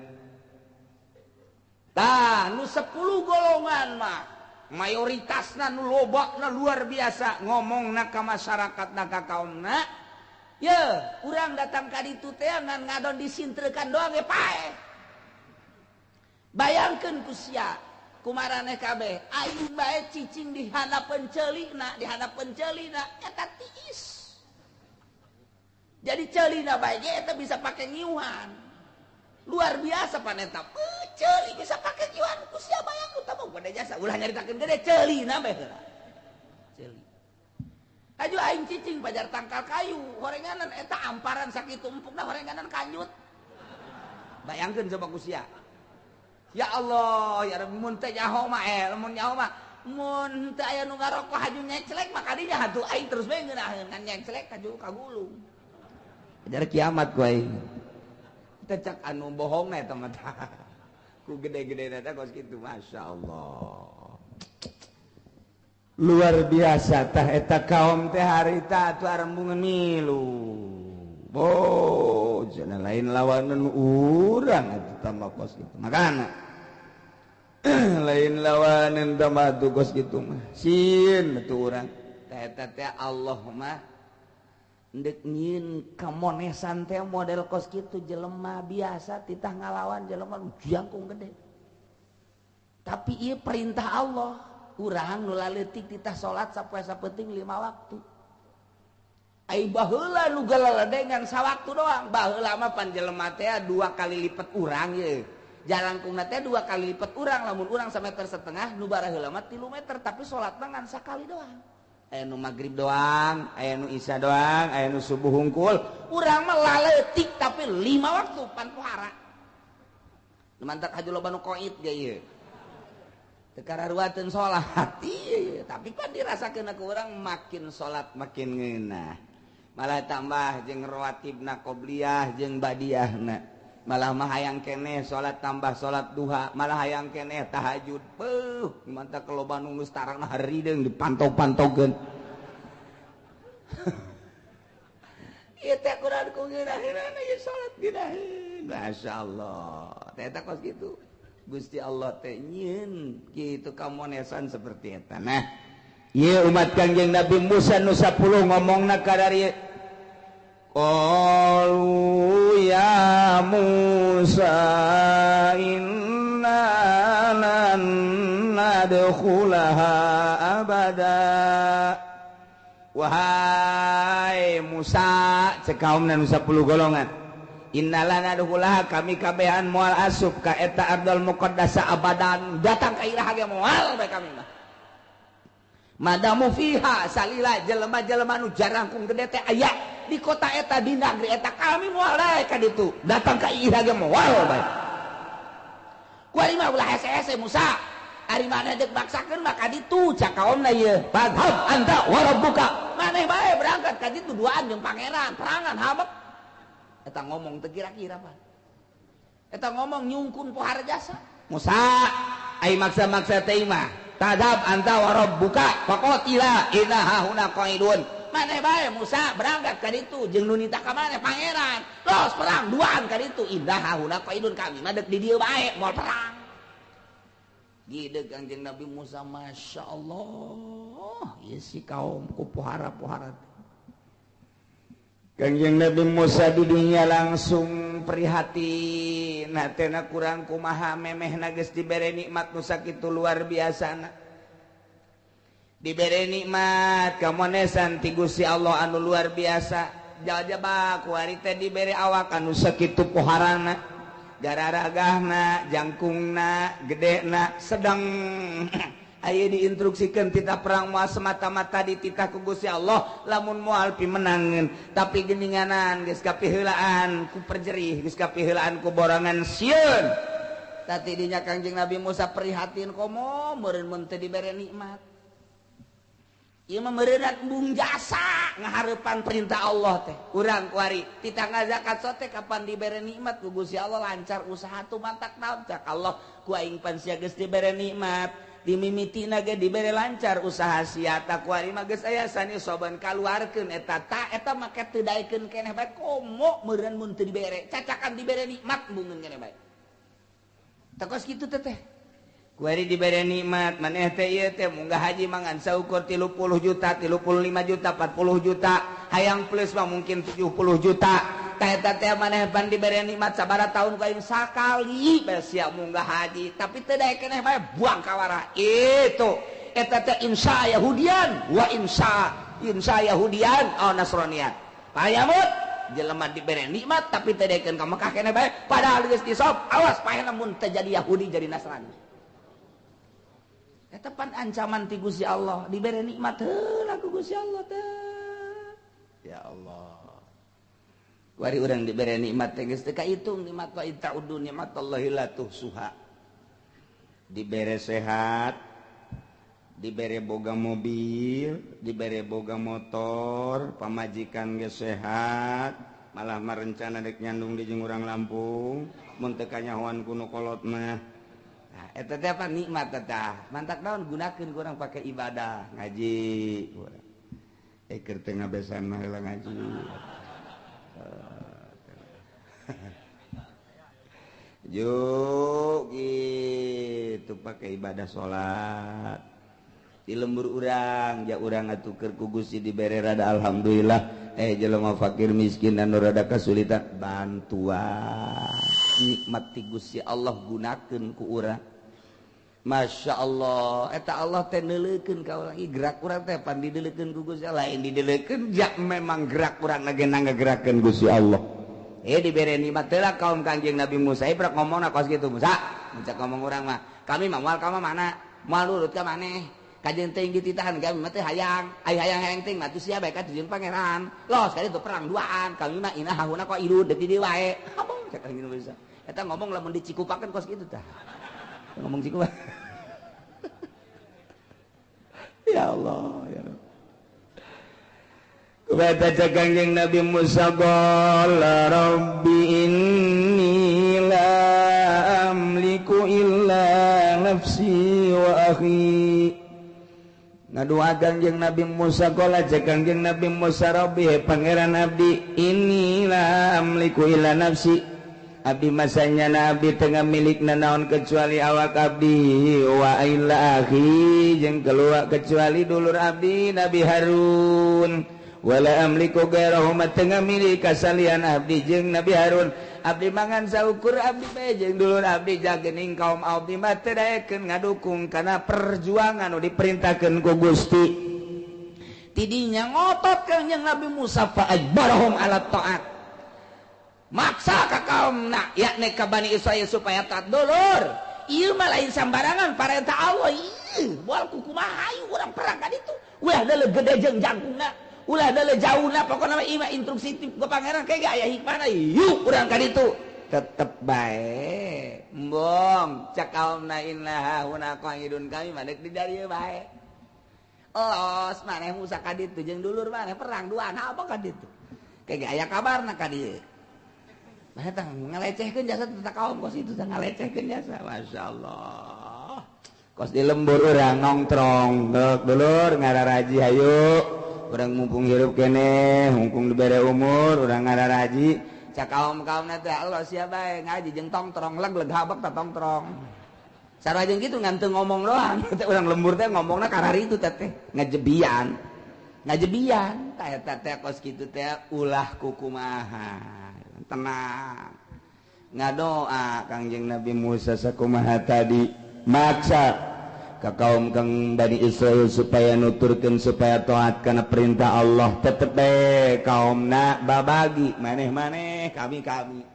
Tah nu 10 golongan mah mayoritasna nu lobana luar biasa ngomongna ka masyarakatna ka kaumna. Ye, urang datang ka ditu teh ngan ngadon disintrekan doang ge paeh. Bayangkeun ku sia kumaraneh kabeh aing bae cicing di handapeun ceulina eta tiis. Jadi ceulina bae ge eta bisa pake ngiuhan. Luar biasa paneta. Ceuli bisa pake ngiuhan ku sia bayangkeun tah mah gede jasa ulah nyaritakeun gede ceulina bae heula. Ceuli. Aju aing cicing pajar tangkal kayu horenganan eta amparan sakitu empukna horenganan kanjut. Bayangkeun coba ku sia. Ya Allah, ya Rabbi mun teh nyaho mah mun nyaho mah mun teu aya nu ngarokok haju nyeclek mah kadinya hatu aing terus bae ngeunaheun ngan nyeclek haju kagulung. Ajar kiamat ku aing. Teh cak anu bohongna eta mah. Ku gede-gedena teh kos kitu masyaallah. Luar biasa tah eta kaum teh harita atuh arembungan milu. Oh, cenah lain lawanan urang atuh tambah kos kitu. Makana lain lawanan tambah atuh kos kitu mah. Sieun atuh urang. Tah eta teh Allah mah ndek nyieun kamonesan teh model kos kitu jelema biasa titah ngalawan jelema jangkung gede. Tapi ieu perintah Allah, urang nu laleutik titah salat sapoe sapenting 5 waktu. Ai baheula nu galaladengan sawaktu doang. Baheula mah pan jelema teh 2 kali lipat urang ye. Jalangkungna teh 2 kali lipat urang, lamun urang 1,5 meter nu baraheula mah 3 meter, tapi salatna ngan sakali doang. Aya nu magrib doang, aya nu isya doang, aya nu subuh hungkul. Urang mah laleutik tapi 5 waktu pan pohara. Nu mantak haju loba nu koit ge ieu. Teu kararuateun salat ieu, tapi pan dirasakeun ku urang makin salat makin ngeunah. Malah tambah jeung rawatibna qobliyah jeung badiahna. Malah mah hayang keneh salat tambah salat duha, malah hayang keneh tahajud. Beuh, mantap loba nu geus tarangna harideung dipantog-pantogkeun. Ieu teh kurang ku ngeunaheunana ieu salat ngeunaheun. Masyaallah. Teh eta kos kitu. Gusti Allah teh nyieun kitu kamonesan seperti eta. Nah, ieu umat Kangjeng Nabi Musa nu 10 ngomongna ka dari Qalu ya Musa inna lan nadkhulaha abada. Wahai Musa, cek kaumna nu 10 golongan. Inna lan nadkhulaha kami kabehan moal asup ka eta ardal muqaddasa abadan. Datang ka iraha ge moal bae kami mah. Madamu fiha salila jelema-jelema nu jarangkung gede teh aya di kota eta di negeri eta kami moal daek ka ditu datang ka iraha ge moal bae. Kuari mah ulah hese-hese Musa, ari maneh deuk maksakeun mah ka ditu cak kaomna ieu. Fadhab anta wa rabbuka. Maneh bae berangkat ka ditu duaan jeung pangeran, perangan habek. Eta ngomong teu kira-kira pan. Eta ngomong nyungkun pohara jasa. Musa ai maksa-maksa teh mah. Tadab anta wa rabbuka faqatila inna hahuna qaidun. Maneh bae Musa berangkat ka ditu jeung nu nitah ka maneh pangeran. Los perang duaan ka ditu inna hahuna qaidun kami mah deuk di dieu bae moal perang. Gideg Kangjeng Nabi Musa masyaallah ieu si kaum ku pohara-pohara. Kangjeng Nabi Musa di dunia langsung prihatin, hatena kurang kumaha memehna geus dibere nikmat nu sakitu luar biasana. Dibere nikmat kamonesan ti Gusti Allah anu luar biasa. Jajaba kuari teh dibere awak anu sakitu poharana, gararagahna, jangkungna, gedena, sedang Aya diinstruksikan titah perang moal semata-mata dititah ku Gusti Allah lamun moal pimenangeun tapi geninganan geus kapiheulaan ku perjerih geus kapiheulaan ku borongan sieun. Tadi dinya Kangjeng Nabi Musa prihatin komo meureun mun teu dibere nikmat. Ieu mah meureunat embung jasa ngahareupan perintah Allah teh. Urang kuari titah ngazakat sote kapan dibere nikmat ku Gusti Allah lancar usaha tu mantak naon cak Allah ku aing pan sia geus dibere nikmat. Dimimitina ge dibere lancar usaha sia ta kuari mah geus aya sani soban kaluarkeun eta ta eta make teu daekeun keneh bae komo meureun mun teu dibere cacakan dibere nikmat embungeun keneh bae. Tah kos kitu teh teh. Kuari dibere nikmat maneh teh ieu teh munggah haji mangan saukur 30 juta, 35 juta, 40 juta, hayang plus mah mungkin 70 juta. Tah eta teh maneh pan dibere nikmat sabaraha tahun ku aing sakali bae sia munggah haji, tapi teu daek keneh bae buang kawara. Itu eta teh insya Yahudian wa insya insya Yahudian au Nasranian. Payamut jelema dibere nikmat tapi teu daekeun ka Mekah keneh bae padahal geus disop awas paehna mun teu jadi Yahudi jadi Nasrani. Eta pan ancaman ti Gusti Allah dibere nikmat heula ku Gusti Allah teh. Ya Allah. Wari urang dibere nikmat teh geus teu kahitung nikmat wa ta'udu nikmatallahi la tuhsuha. Dibere sehat, dibere boga mobil, dibere boga motor, pamajikan geus sehat, malah marencana dek nyandung di jeung urang Lampung, mun teu kanyahoan ku nu kolot mah. Nah, eta teh apa nikmat eta? Mantak naon gunakeun ku urang pake ibadah, ngaji. Keur teu ngabesan mah heula ngaji. Juk gitu pakai ibadah salat. Di lembur urang, ja urang atuh keur ku Gusti dibere rada alhamdulillah. Jelema fakir miskin anu rada kasulitan bantuan. Nikmat ti Gusti Allah gunakeun ku urang. Masya Allah, eta Allah teh neuleukeun ka urang. Ih gerak urang teh pan dideulekeun ku Gusti Allah, lain dideulekeun ja memang gerak urang lagi ngagerakeun Gusti Allah. Dibere nikmat teh lah kaum Kangjeng Nabi Musa ieu ngomongna kos kitu Musa. Mun ngomong urang mah, kami mah moal ka mana? Moal nurut ka maneh. Kajeun teuing dititahan kami mah teh hayang, ai hayang-hayang teuing mah tuh sia bae ka tujuan pangeran. Los kali itu perang duaan, kami mah inah hahuna kok ilud deui di wae. Habong cek Kangjeng Nabi Musa. Eta ngomong lamun dicikupakeun kos kitu tah. Ngomong cikupa. Ya Allah, ya Rabb. Kata Kangjeng Nabi Musa qala rabbi inni la amliku illa nafsi wa akhi. Ngadua Kangjeng Nabi Musa qala Kangjeng Nabi Musa rabbi pangeran abdi inni la amliku illa nafsi. Abdi masanya nabi tengah milik nanaon kecuali awak abdi wa illa akhi jeung keluar kecuali dulur abdi Nabi Harun. Wala amliku gairahu tengah milik kasalian abdi jeung Nabi Harun. Abdi mangan saukur abdi bae jeung dulur abdi jagening kaum abdi mah teu daekeun ngadukung kana perjuangan nu diperintahkeun ku Gusti. Tidinya ngotot Kangjeng Nabi Musa fa ajbarahum ala taat. Maksa ka kaumna yakni ka Bani Israil supaya taat dulur. Ieu mah lain sambarangan parentah Allah. Ieu moal kukumaha hayu urang perang ka ditu. Ulah deuleu gede jeung jangkungna. Ulah deuleu jauhna pokona mah ieu mah instruksi ti pangeran kayak aya hikmahna yuk urang ka ditu. Tetep bae. Embong cak kaumna inna huna qaidun kami mah deuk di dieu bae. Los maneh Musa ka ditu jeung dulur maneh perang duaan apa ka ditu. Kayak aya kabarna ka dieu. Nah, ngalecehkeun jasa teh kaum kos itu ngalecehkeun jasa. Masyaallah. Kos di lembur urang nongtrong, dulur ngararaji hayu. Urang mumpung hirup keneh, mumpung dibere umur, urang ngararaji. Cak kaum-kaumna teh Allah sia bae ngaji jeung tongtrong, leg-leg habek ta tongtrong. Sarua jeung kitu ngan teu ngomong doang. Teh urang lembur teh ngomongna karari itu teh ngajebian. Ngajebian tah eta teh kos kitu teh ulah kukumaha. Tenang ngadoa Kangjeng Nabi Musa sakumaha tadi maksa ka kaum kang Bani Israil supaya nuturkeun supaya taat kana perintah Allah. Tetep bae kaumna babagi maneh-maneh kami-kami.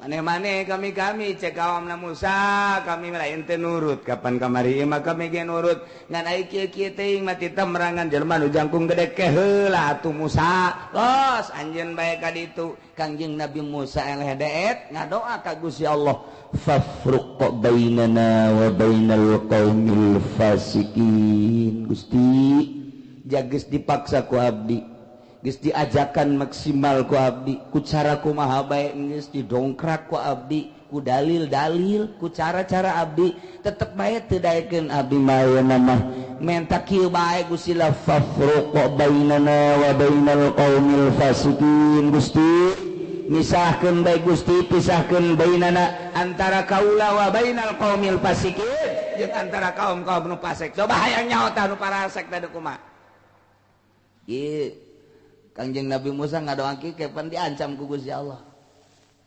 Maneh-maneh kami-kami cek awamna Musa kami lain teu nurut kapan kamari mah kami ge nurut ngan ai kieu-kieu teuing mah tita merangan jelema nu jangkung gede ke heula atuh Musa los anjeun bae ka ditu. Kangjeng Nabi Musa eleh deet ngadoa ka Gusti Allah fafruq bainana wa bainal qaumil fasikin. Gusti jages dipaksa ku abdi, geus diajakan maksimal ku abdi, ku cara kumaha bae geus didongkrak ku abdi, ku dalil-dalil, ku cara-cara abdi, tetep bae teu daekeun abdi mah ayeuna mah. Menta kieu bae Gusti la fafruq bainana wa bainal qaumil fasikin. Gusti misahkeun bae Gusti, pisahkeun bainana antara kaula wa bainal qaumil fasikin jeung antara kaum-kaum nu fasik. Coba hayang nyaho tah nu parasek teh kumaha. Ieu Kangjeng Nabi Musa ngadoa kieu pan diancam ku Gusti Allah.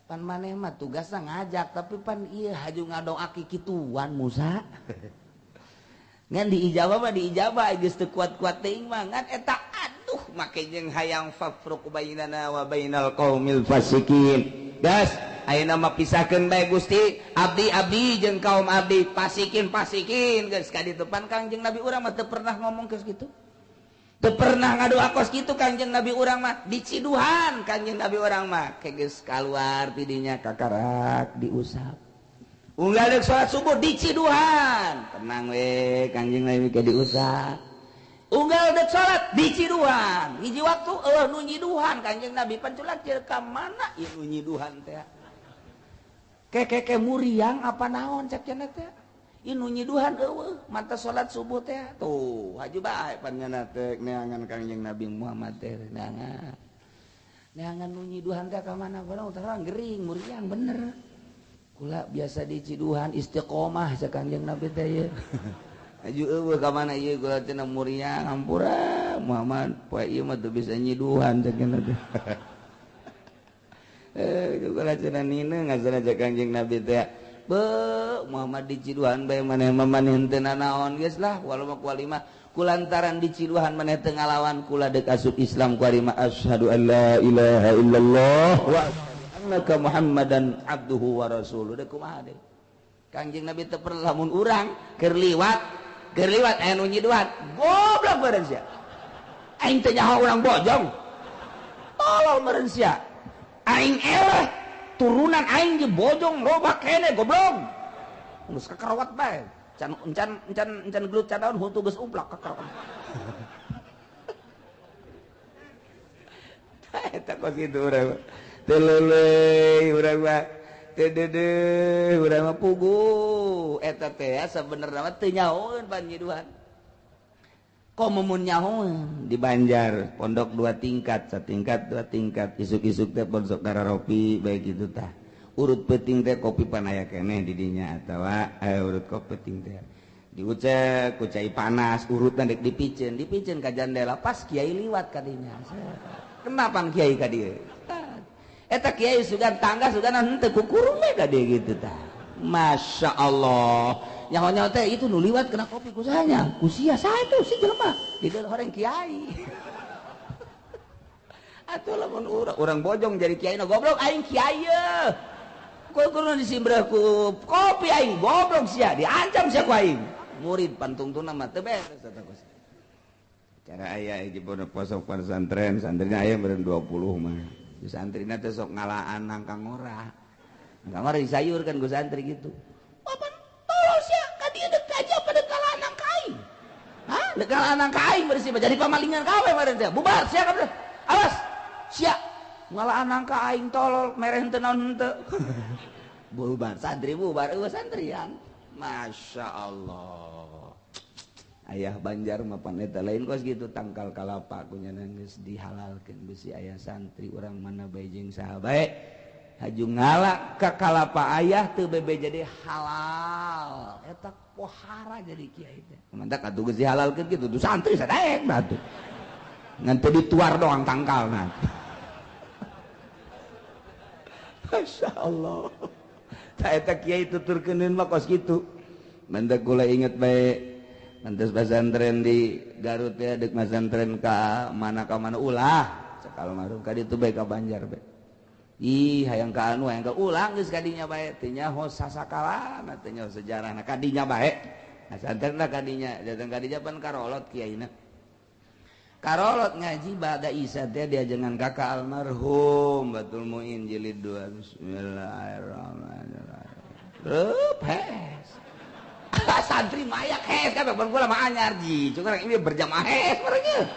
Pan maneh mah tugasna ngajak tapi pan ieu haju ngadoa kituan Musa. Ngan diijabah mah diijabah geus teu kuat-kuat teuing mah ngan eta aduh make jeung hayang fafruq bainana wa bainal qaumil fasikin. Gas ayeuna mah pisahkeun bae Gusti, abdi-abdi jeung kaum abdi, pasikin-pasikin geus ka ditu. Pan Kangjeng Nabi urang mah teu pernah ngomong geus kitu. Teu pernah ngadoa kos kitu Kangjeng Nabi urang mah diciduhan Kangjeng Nabi urang mah geus kaluar tidinya kakarak diusap. Unggal deuk salat subuh diciduhan. Tenang we Kangjeng Nabi ke diusap. Unggal deuk salat diciduhan. Hiji waktu eueuh nu nyiduhan Kangjeng Nabi panculak jeung ka mana ieu nu nyiduhan teh. Kekeke muriang apa naon cek cenah teh. Inu nyiduhan eueuh mata salat subuh teh tuh haju bae pan nyana teh neangan Kangjeng Nabi Muhammad teh neangan neangan nu nyiduhan teh ka mana barang terang gering muriang bener kula biasa diciduhan istiqomah cek Kangjeng Nabi teh ieu haju eueuh ka mana ieu kula cenah muriang hampura Muhammad poe ieu mah teu bisa nyiduhan cek cenah teh kula cenah nina ngazana cek Kangjeng Nabi teh be Muhammad diciduhan bae maneh mah maneh henteu nanaon geus lah walau mah kualima kulantaran diciduhan maneh teu ngalawan kula deuk asup Islam kualima asyhadu an la ilaha illallah wa annaka Muhammadan abduhu wa rasuluh. Deuk kumaha deui Kangjeng Nabi teu perlu lamun urang keur liwat aya nu nyiduhan goblok meureun sia aing teu nyaho urang bojong tolol meureun sia aing eleh turunan aing di bojong loba kene goblok geus kakarawat bae can encan encan encan gelut cadaun huntu geus umplak kakarawat eta kos kitu urang teu leuleuy urang mah teu deudeuh urang mah puguh eta teh sabenerna mah teu nyahoeun pan nyiduhan komo mun nyahoeun di Banjar pondok 2 tingkat satingkat 2 tingkat isuk-isuk teh pondok kararopi bae kitu tah urut peuting teh kopi pan aya keneh di dinya atawa urut kopi peuting teh diucek ku cai panas urutna dek dipiceun dipiceun ka jandela pas kiai liwat ka dinya kenapa kiai ka dieu eta kiai sugan tangga sugan henteu kukurung we ka dieu kitu tah Masya Allah nyaho-nyaho teh itu nu liwat kena kopi ku sahanya ku sia saha itu si jelema di dalam horeng kiai atuh lamun urang bojong jadi kiai na goblok aing kiai ye kudu disimbreh ku kopi aing goblok sia diancam sia ku aing murid pantungtuna mah teu beres eta kos cara aya hiji pondok posok pesantren santrina aya meureun 20 mah di santrina teh sok ngalaan nangka ngora nangka ngora disayurkeun ku santri gitu papan tolol sia ka dieu deuk aja pada kalaan nangka aing hah deuk kalaan nangka aing bersih jadi pamalingan kabeh meureun teh bubar sia kabeh awas sia ngalaan nangka aing tolol mereh henteu naon henteu bubar santri bubar eueuh santrian Masya Allah ayah Banjar mah pan eta lain kos gitu tangkal kalapa ku nya geus dihalalkeun bisi ayah santri urang mana bae jeung saha bae haju ngala ka kalapa ayah teu bebe jadi halal eta pohara jadi kiai teh mantak atuh geus dihalalkeun kitu tuh santri sadaek batu ngan teu dituar doang tangkalna Masya Allah tah eta kiai tuturkeuneun mah kos kitu mantak kula inget bae mantas pesantren di Garut ya dek pesantren ka mana ulah cek almarhum ka ditu bae ka Banjar bae Ih hayang ka anu hayang ka ulang geus kadinya bae teu nyaho sasakalana teu nyaho sejarahna kadinya bae. Nah santerna kadinya datang kadinya pan karolot kiaina. Karolot ngaji ba'da Isya teh diajengan kakak almarhum Batul Muin jilid 2. Bismillahirrahmanirrahim. Reup hes. Santri mayak hes kabeh ban kula mah anyar ji. Cuma ini berjamaah hes mereka.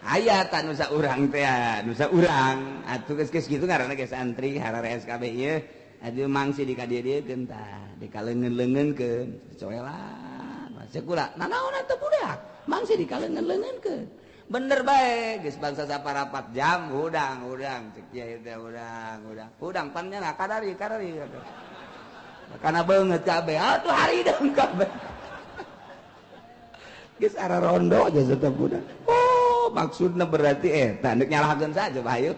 Aya ta nusa urang teh, nusa urang. Atuh geus kitu ngaranna ge santri harare SKB ieu. Aduh mangsi di ka dieu-dieukeun tah, dikaleungeun-leungeunkeun, coelan. Masih kula, nanaon atuh budak? Mangsi dikaleungeun-leungeunkeun. Bener bae, geus bangsa saparapat jam hudang hudang cek kiai teh hudang hudang. Hudang pan nya kadari kadari. Kana beungeut kabeh. Atuh harideng kabeh. Geus ararondo aja tetep budak. Oh, maksudna berarti eta nek nyalahkeun saja bae.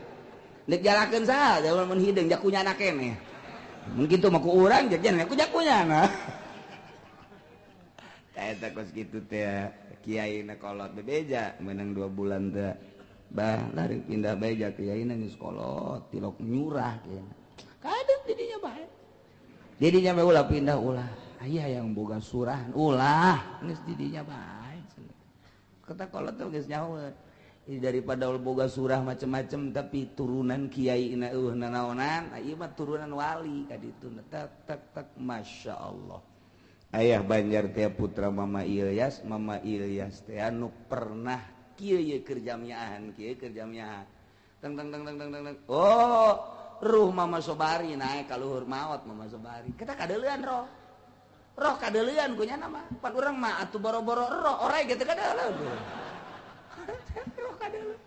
Nek nyalahkeun saja mun hideung jakunyana keneh. Mun kitu mah ku urang jajan ku jakunyana. Tah eta kos kitu teh kiai na kolot bebeja menang 2 bulan teh. Bah lari pindah bae ja kiai na geus kolot tilok nyurah kiai. Kadeup didinya bae. Didinya bae ulah pindah ulah. Aya yang boga surah ulah geus didinya bae. Kata kolot tuh geus nyaho. Daripada boga surah macem-macem tapi turunan kiai na eueuh nanaonan, ieu mah turunan wali ka ditu tak tak tak masyaallah. Ayah Banjar teh putra Mama Ilyas, Mama Ilyas teh anu pernah kieu ye keur jamiahan, kieu keur jamiahan. Teng teng teng teng teng teng. Oh, ruh Mama Sobari naik ka luhur maot Mama Sobari. Kita kadeulean roh. Roh kadeulean ku nya mah. Pan urang mah atuh boro-boro roh orai gitu kadeuleun. Roh kadeuleun.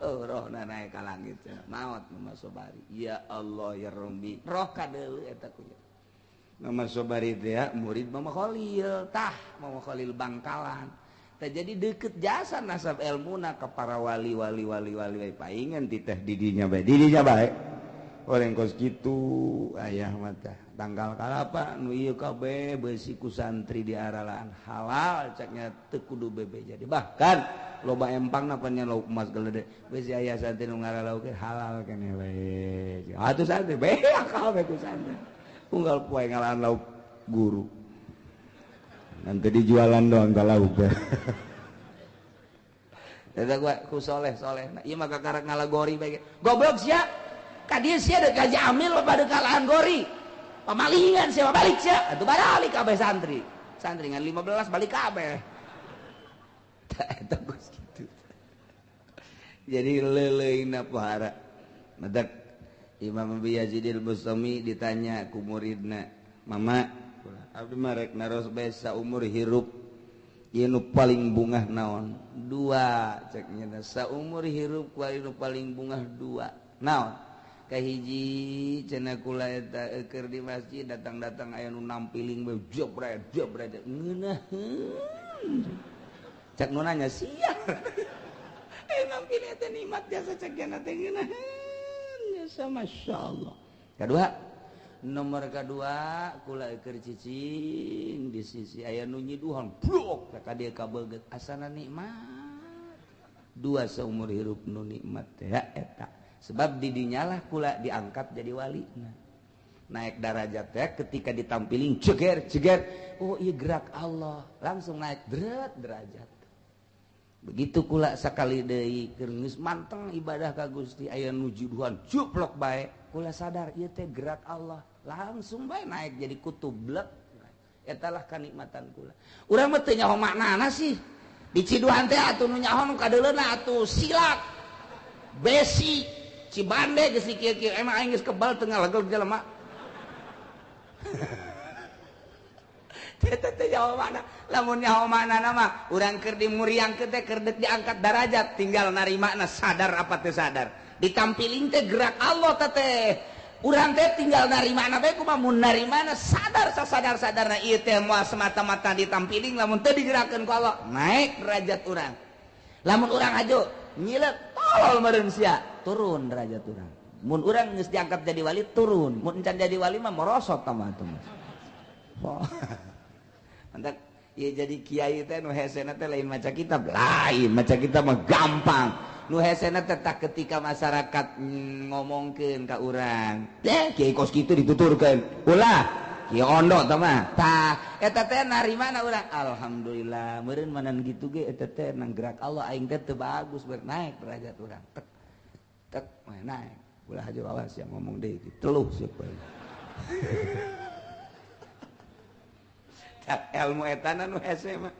Oh, roh na naik ka langit maot Mama Sobari. Ya Allah ya Rabbi. Roh kadeuleun eta ku nya. Mama Sobari teh murid Mama Khalil, tah Mama Khalil Bangkalan. Tah jadi deket jasa nasab elmuna ka para wali wali wali wali paingan titah didinya bae, didinya bae. Orang kos kitu ayah mah tah tanggal kalapa nu ieu kabeh beusi ku santri di aralaan halal caknya teu kudu bebe jadi. Bahkan loba empangna pan nya lauk emas gelede beusi aya santri nu ngaralauk halal keneh bae. Atuh santri bae akal bae ku santri. Unggal poe ngalahan lauk guru. Nanti dijualan doang ka lauk teh. Eta gua ku soleh-soleh. Nah, ieu mah kakarak ngalagori bae. Goblok sia. Ka dieu sia deuk gaji amil pada kalahan gori. Pamalingan sia balik sia. Atuh balik kabeh santri. Santri ngan 15 balik kabeh. Tah eta geus kitu. Jadi leuleuna pohara. Madak Imam Abi Yazid al-Bustami ditanya ku muridna, "Mama, abdi mah rek naros bae saumur hirup ieu nu paling bungah naon?" Dua cek nya saumur hirup ku nu paling bungah dua. Naon? Kahiji cenah kula eta keur di masjid datang-datang aya nu nampiling bae jebret jebret ngeunaheun. Cek nu nanya sia. Eh nampiling teh nikmat jasa cek nya teh ngeunaheun. Masya Allah. Kedua, nomor kedua kula keur cicing di sisi aya nu nyiduhan blok ka dieu kabeget asana nikmat. Dua seumur hirup nu nikmat teh eta. Sebab didinyalah kula diangkat jadi wali. Naik darajat teh ketika ditampiling ceger ceger, oh iya gerak Allah, langsung naik deret derajat. Begitu kula sakali deui keur geus manteng ibadah ka Gusti aya nu juduhan juplok bae kula sadar ieu teh gerak Allah langsung bae naik jadi kutub blek eta lah kanikmatan kula. Urang mah teu nyaho maknana sih diciduhan teh atuh nu nyaho nu kadeuleuna atuh silat besi Cibande geus kieu-kieu emang aing geus kebal teu ngalegel jelema. Teh nyaho mana lamun nyaho maknana mah urang keur dimuriangkeun teh keur deuk diangkat darajat tinggal narimana sadar apa teu sadar ditampiling teh gerak Allah teh urang teh tinggal narimana bae kumaha mun narimana sadar sasadar-sadarna ieu teh moal semata-mata ditampiling lamun teu digerakkeun ku Allah naik derajat urang lamun urang aju nyileuk tolol meureun sia turun derajat urang mun urang geus diangkat jadi wali turun mun encan jadi wali mah merosot tah mah atuh. Mantap. Ya jadi kiai teh nu hesena teh lain maca kitab, lain maca kitab mah gampang. Nu hesena tetah ketika masyarakat ngomongkeun ka urang. Teh kiai kos kitu dituturkeun. Ulah kieu ondo tah mah. Tah eta teh narimana urang. Alhamdulillah meureun manan kitu ge eta teh nang gerak Allah aing teh teu bagus naik derajat urang. Tek tek naik. Ulah aja awas yang ngomong deui teluh siapa. Tah ilmu etana nu hese mah.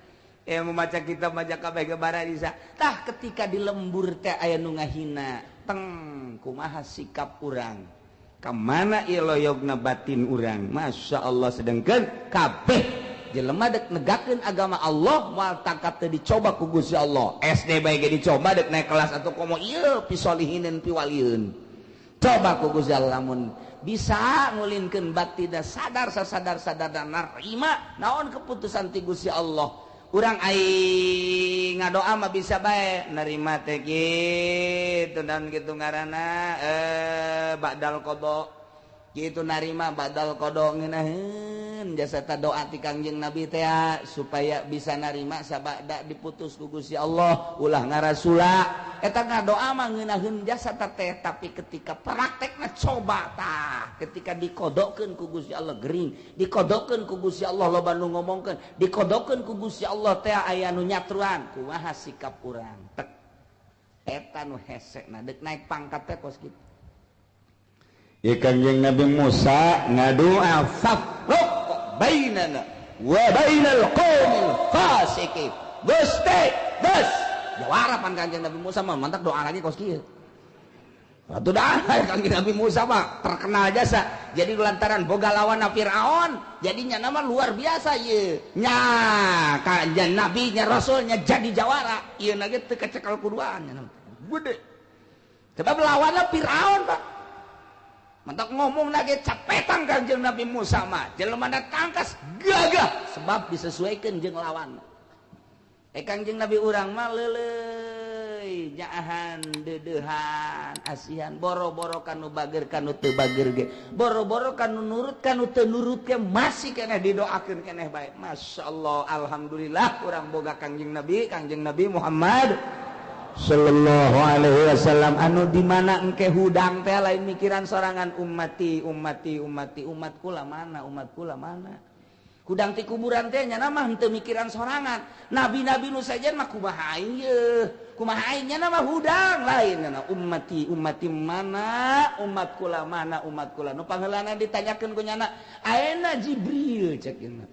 Ilmu maca kitab maca kabeh ge bararisa. Tah ketika di lembur teh aya nu ngahina, teng kumaha sikap urang? Kamana ieu loyogna batin urang? Masya Allah sedengkeun kabeh jelema dek negakeun agama Allah moal tangkap teu dicoba ku Gusti Allah. SD bae ge dicoba dek naik kelas atau komo ieu pisolihineun piwalieun. Coba ku Gusti Allah lamun bisa ngulinkeun batin da sadar sasadar sadar dan narima naon keputusan ti Gusti Allah. Urang aing ngadoa mah bisa bae nerima teh kitu dan kitu ngaranna ba'dal qada kitu narima ba'dal qada ngeunaheun jasa ta doa ti Kangjeng Nabi teh supaya bisa narima sabada diputus ku Gusti Allah ulah ngarasula eta ngadoa mah ngeunaheun jasa ta teh tapi ketika praktekna coba tah ketika dikodokeun ku Gusti Allah gering dikodokeun ku Gusti Allah loba nu ngomongkeun dikodokeun ku Gusti Allah teh aya nu nyatruan kumaha sikap urang tek eta nu hese na deuk naik pangkat teh kos kitu. Ya Kangjeng Nabi Musa ngadoa fafruq bainana wa bainal qaumil fasiqin. Gusti, geus jawara pan Kangjeng Nabi Musa mah mantak doa lagi kos kieu. Atuh dah Kangjeng Nabi Musa mah terkenal jasa. Jadi lantaran boga lawan Firaun, jadinya nama luar biasa ieu. Nya Kangjeng Nabi nya rasulnya jadi jawara. Ieu na ge teu kecekel kuduaan nya. Gede. Sebab lawanna Firaun, Pak. Mantak ngomong lagi capetang Kangjeng Nabi Musa mah jelema tangkas gagah sebab disesuaikan jeung lawan. Kangjeng Nabi urang mah leuleuy nyaahan deudeuhan asihan boro-boro kanu bager kanu teu bager ge boro-boro kanu nurut kanu teu nurut ge masih keneh didoakeun keneh bae. Masyaallah alhamdulillah urang boga Kangjeng Nabi Muhammad sallallahu alaihi wasallam anu di mana engke hudang teh lain mikiran sorangan ummati ummati ummati umat kula mana umat kula mana hudang ti kuburan teh nya mah henteu mikiran sorangan nabi-nabi nu sajen mah kumaha aing yeuh kumaha aing nya mah hudang lain nya ummati ummati mana umat kula mana umat kula nu pangheulana ditanyakeun ku nyana aena Jibril cek ieu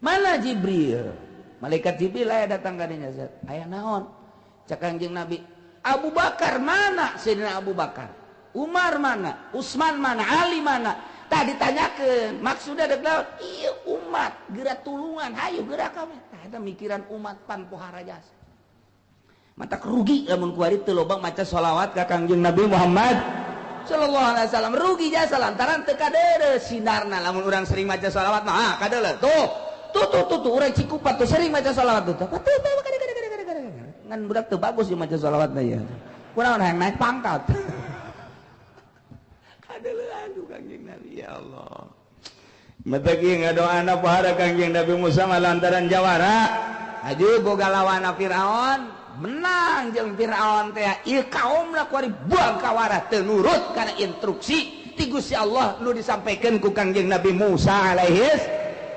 mana Jibril malaikat Jibril aya datang ka dinya aya naon cak Kangjeng Nabi Abu Bakar mana Sayyidina Abu Bakar Umar mana Utsman mana Ali mana tah ditanyakeun maksudna deuk naon ieu umat geura tulungan hayu geura kami tah eta mikiran umat pan pohara jasa mata rugi lamun kuari teu loba maca sholawat ka Kangjeng Nabi Muhammad sallallahu alaihi wasallam rugi jasa lantaran teu kadeuleu sinarna lamun urang sering maca sholawat mah ah kadeuleu tuh tuh tuh tuh, tuh urang Cikupa tuh sering maca sholawat tuh tuh ngan budak teu bagus ieu maca sholawatna ya. Kunaon hayang naik pangkat. Kadeuleuan ku Kangjeng Nabi ya Allah. Mata kieu ngadoana pohara Kangjeng Nabi Musa mah lantaran jawara. Aju boga lawan Firaun, menang jeung Firaun teh. Ieu kaumna kuari buang kawara teu nurut kana instruksi ti Gusti Allah nu disampaikan ku Kangjeng Nabi Musa alaihi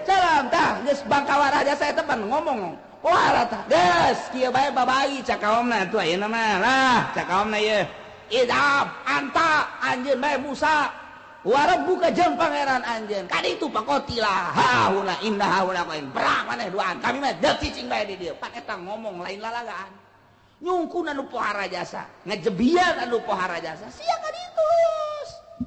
salam. Tah geus bangkawara jasa eta pan ngomong. Wah tah geus kieu bae babai cak kaomna atuh ayeuna mah lah cak kaomna ieu idab anta anjeun bae Musa wa rabbuka jeung pangeran anjeun kaditu pakotilah hauna inna hauna qain perang maneh duaan kami mah deuk cicing bae di dieu pan eta ngomong lain lalagaan nyungkuna nu pohara jasa ngajebian anu pohara jasa sia kaditu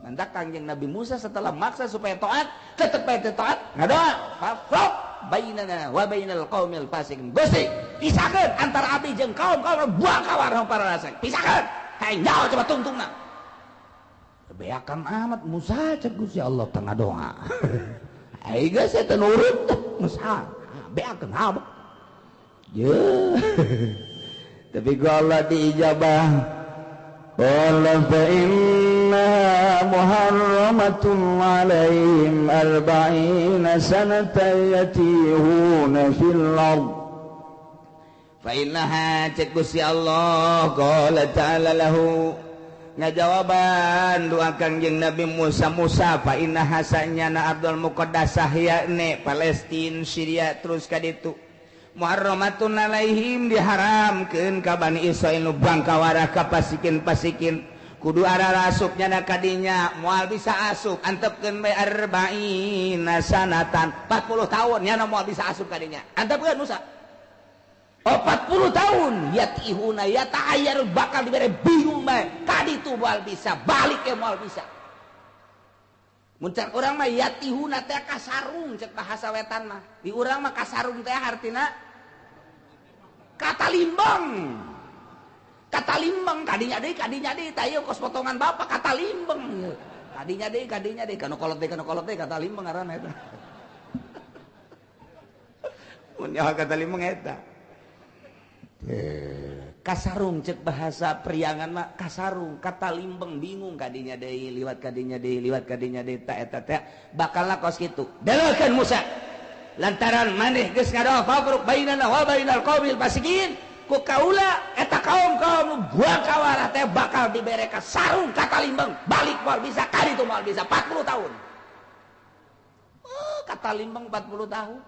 mantak Kangjeng Nabi Musa setelah maksa supaya taat tetep bae teu taat ngadoa fafraq bainana wa bainal qaumil fasiqin. Gusti pisahkeun antara abdi jeung kaum-kaum buang kawar para fasik pisahkeun hayang nyaho coba tungtungna beakan amat Musa cek Gusti Allah tengah doa ai geus teu nurut Musa beakan amat ye tapi ku Allah diijabah. Qala fa inna muharramatun alaihim arba'ina sanatan yatihuna fil ard Fa innaha cek Gusti Allah qala ta'ala lahu ngajawaban doa Kangjeng Nabi Musa Musa fa innaha sanyana ardul muqaddasah yakni Palestina Syria terus ka ditu muharramatun alaihim diharamkeun ka Bani Israil nu bangkawarah ka pasikin-pasikin kudu arah asupnya na kadinya moal bisa asup antepkeun bae arba'ina sanatan 40 tahun nyana moal bisa asup kadinya antepkeun Musa. Oh 40 tahun yatihuna yata'ayyar bakal dibere bingung bae kaditu moal bisa balik ke moal bisa. Mun cek urang mah yatihuna teh kasarung cek bahasa wetan mah di urang mah kasarung teh artina kata limbang. Kata limbang kadinya deui tah ieu kos potongan bapak kata limbang kadinya deui kanu kolot deui kata limbang ngaranna eta mun nyawa kata limbang eta kasarung cek bahasa priangan mah kasarung kata limbang bingung kadinya deui liwat kadinya deui ta eta teh bakalna kos kitu deleukeun Musa lantaran maneh geus ngadoa fafruq bainana wa bainal qaumil fasiqin ku kaula eta kaum-kaum buang kawarah teh bakal dibere ka sarung kata limbang balik moal bisa kaditu moal bisa 40 tahun. Oh, kata limbang 40 tahun.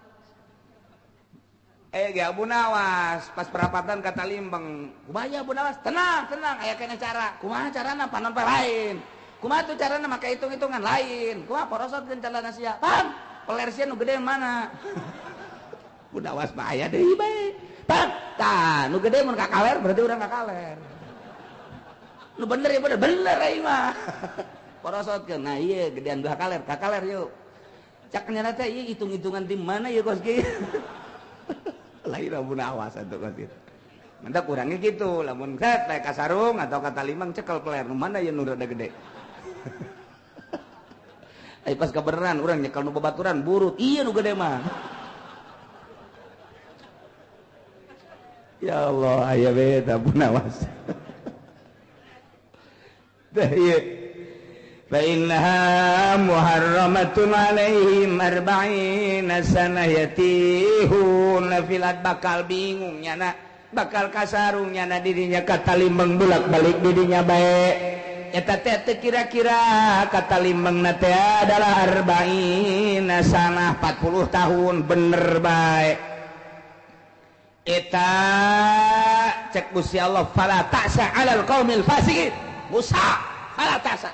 Ge Abu Nawas pas perapatan kata limbang kumaha Abu Nawas tenang tenang aya kena cara kumaha carana panon lain kumaha tuh carana make hitung-hitungan lain kumaha porosotkeun calana sia pam peler sia nu gede mana Abu Nawas mah aya deui bae. Tah, nu gede mun kakaler berarti urang kakaler. Nu bener ya bener, bener euy mah. Porosotkeun. Nah ieu gedean dua kaler, kakaler yuk. Cak nyana teh ieu hitung-hitungan di mana ieu kos kieu. Lain Abu Nawas atuh kos kieu. Mantap urangnya gitu, lamun set bae kasarung atau kata limang cekel peler nu mana ieu nu rada gede. Ai pas kabeneran urang nyekel nu babaturan burut, ieu nu gede mah. Ya Allah, aya we Abu Nawas. Tah ieu. Fa innaha muharramatun alaihim arba'ina sanah yatihuna fil ard bakal bingung nyana, bakal kasarung nyana dirinya kata limbang bolak-balik dirinya bae. Eta teh kira-kira kata limbang na teh adalah arba'ina sanah 40 tahun bener bae. Eta cek Gusti Allah fala ta'sa 'alal qaumil fasiqin. Musa fala ta'sa.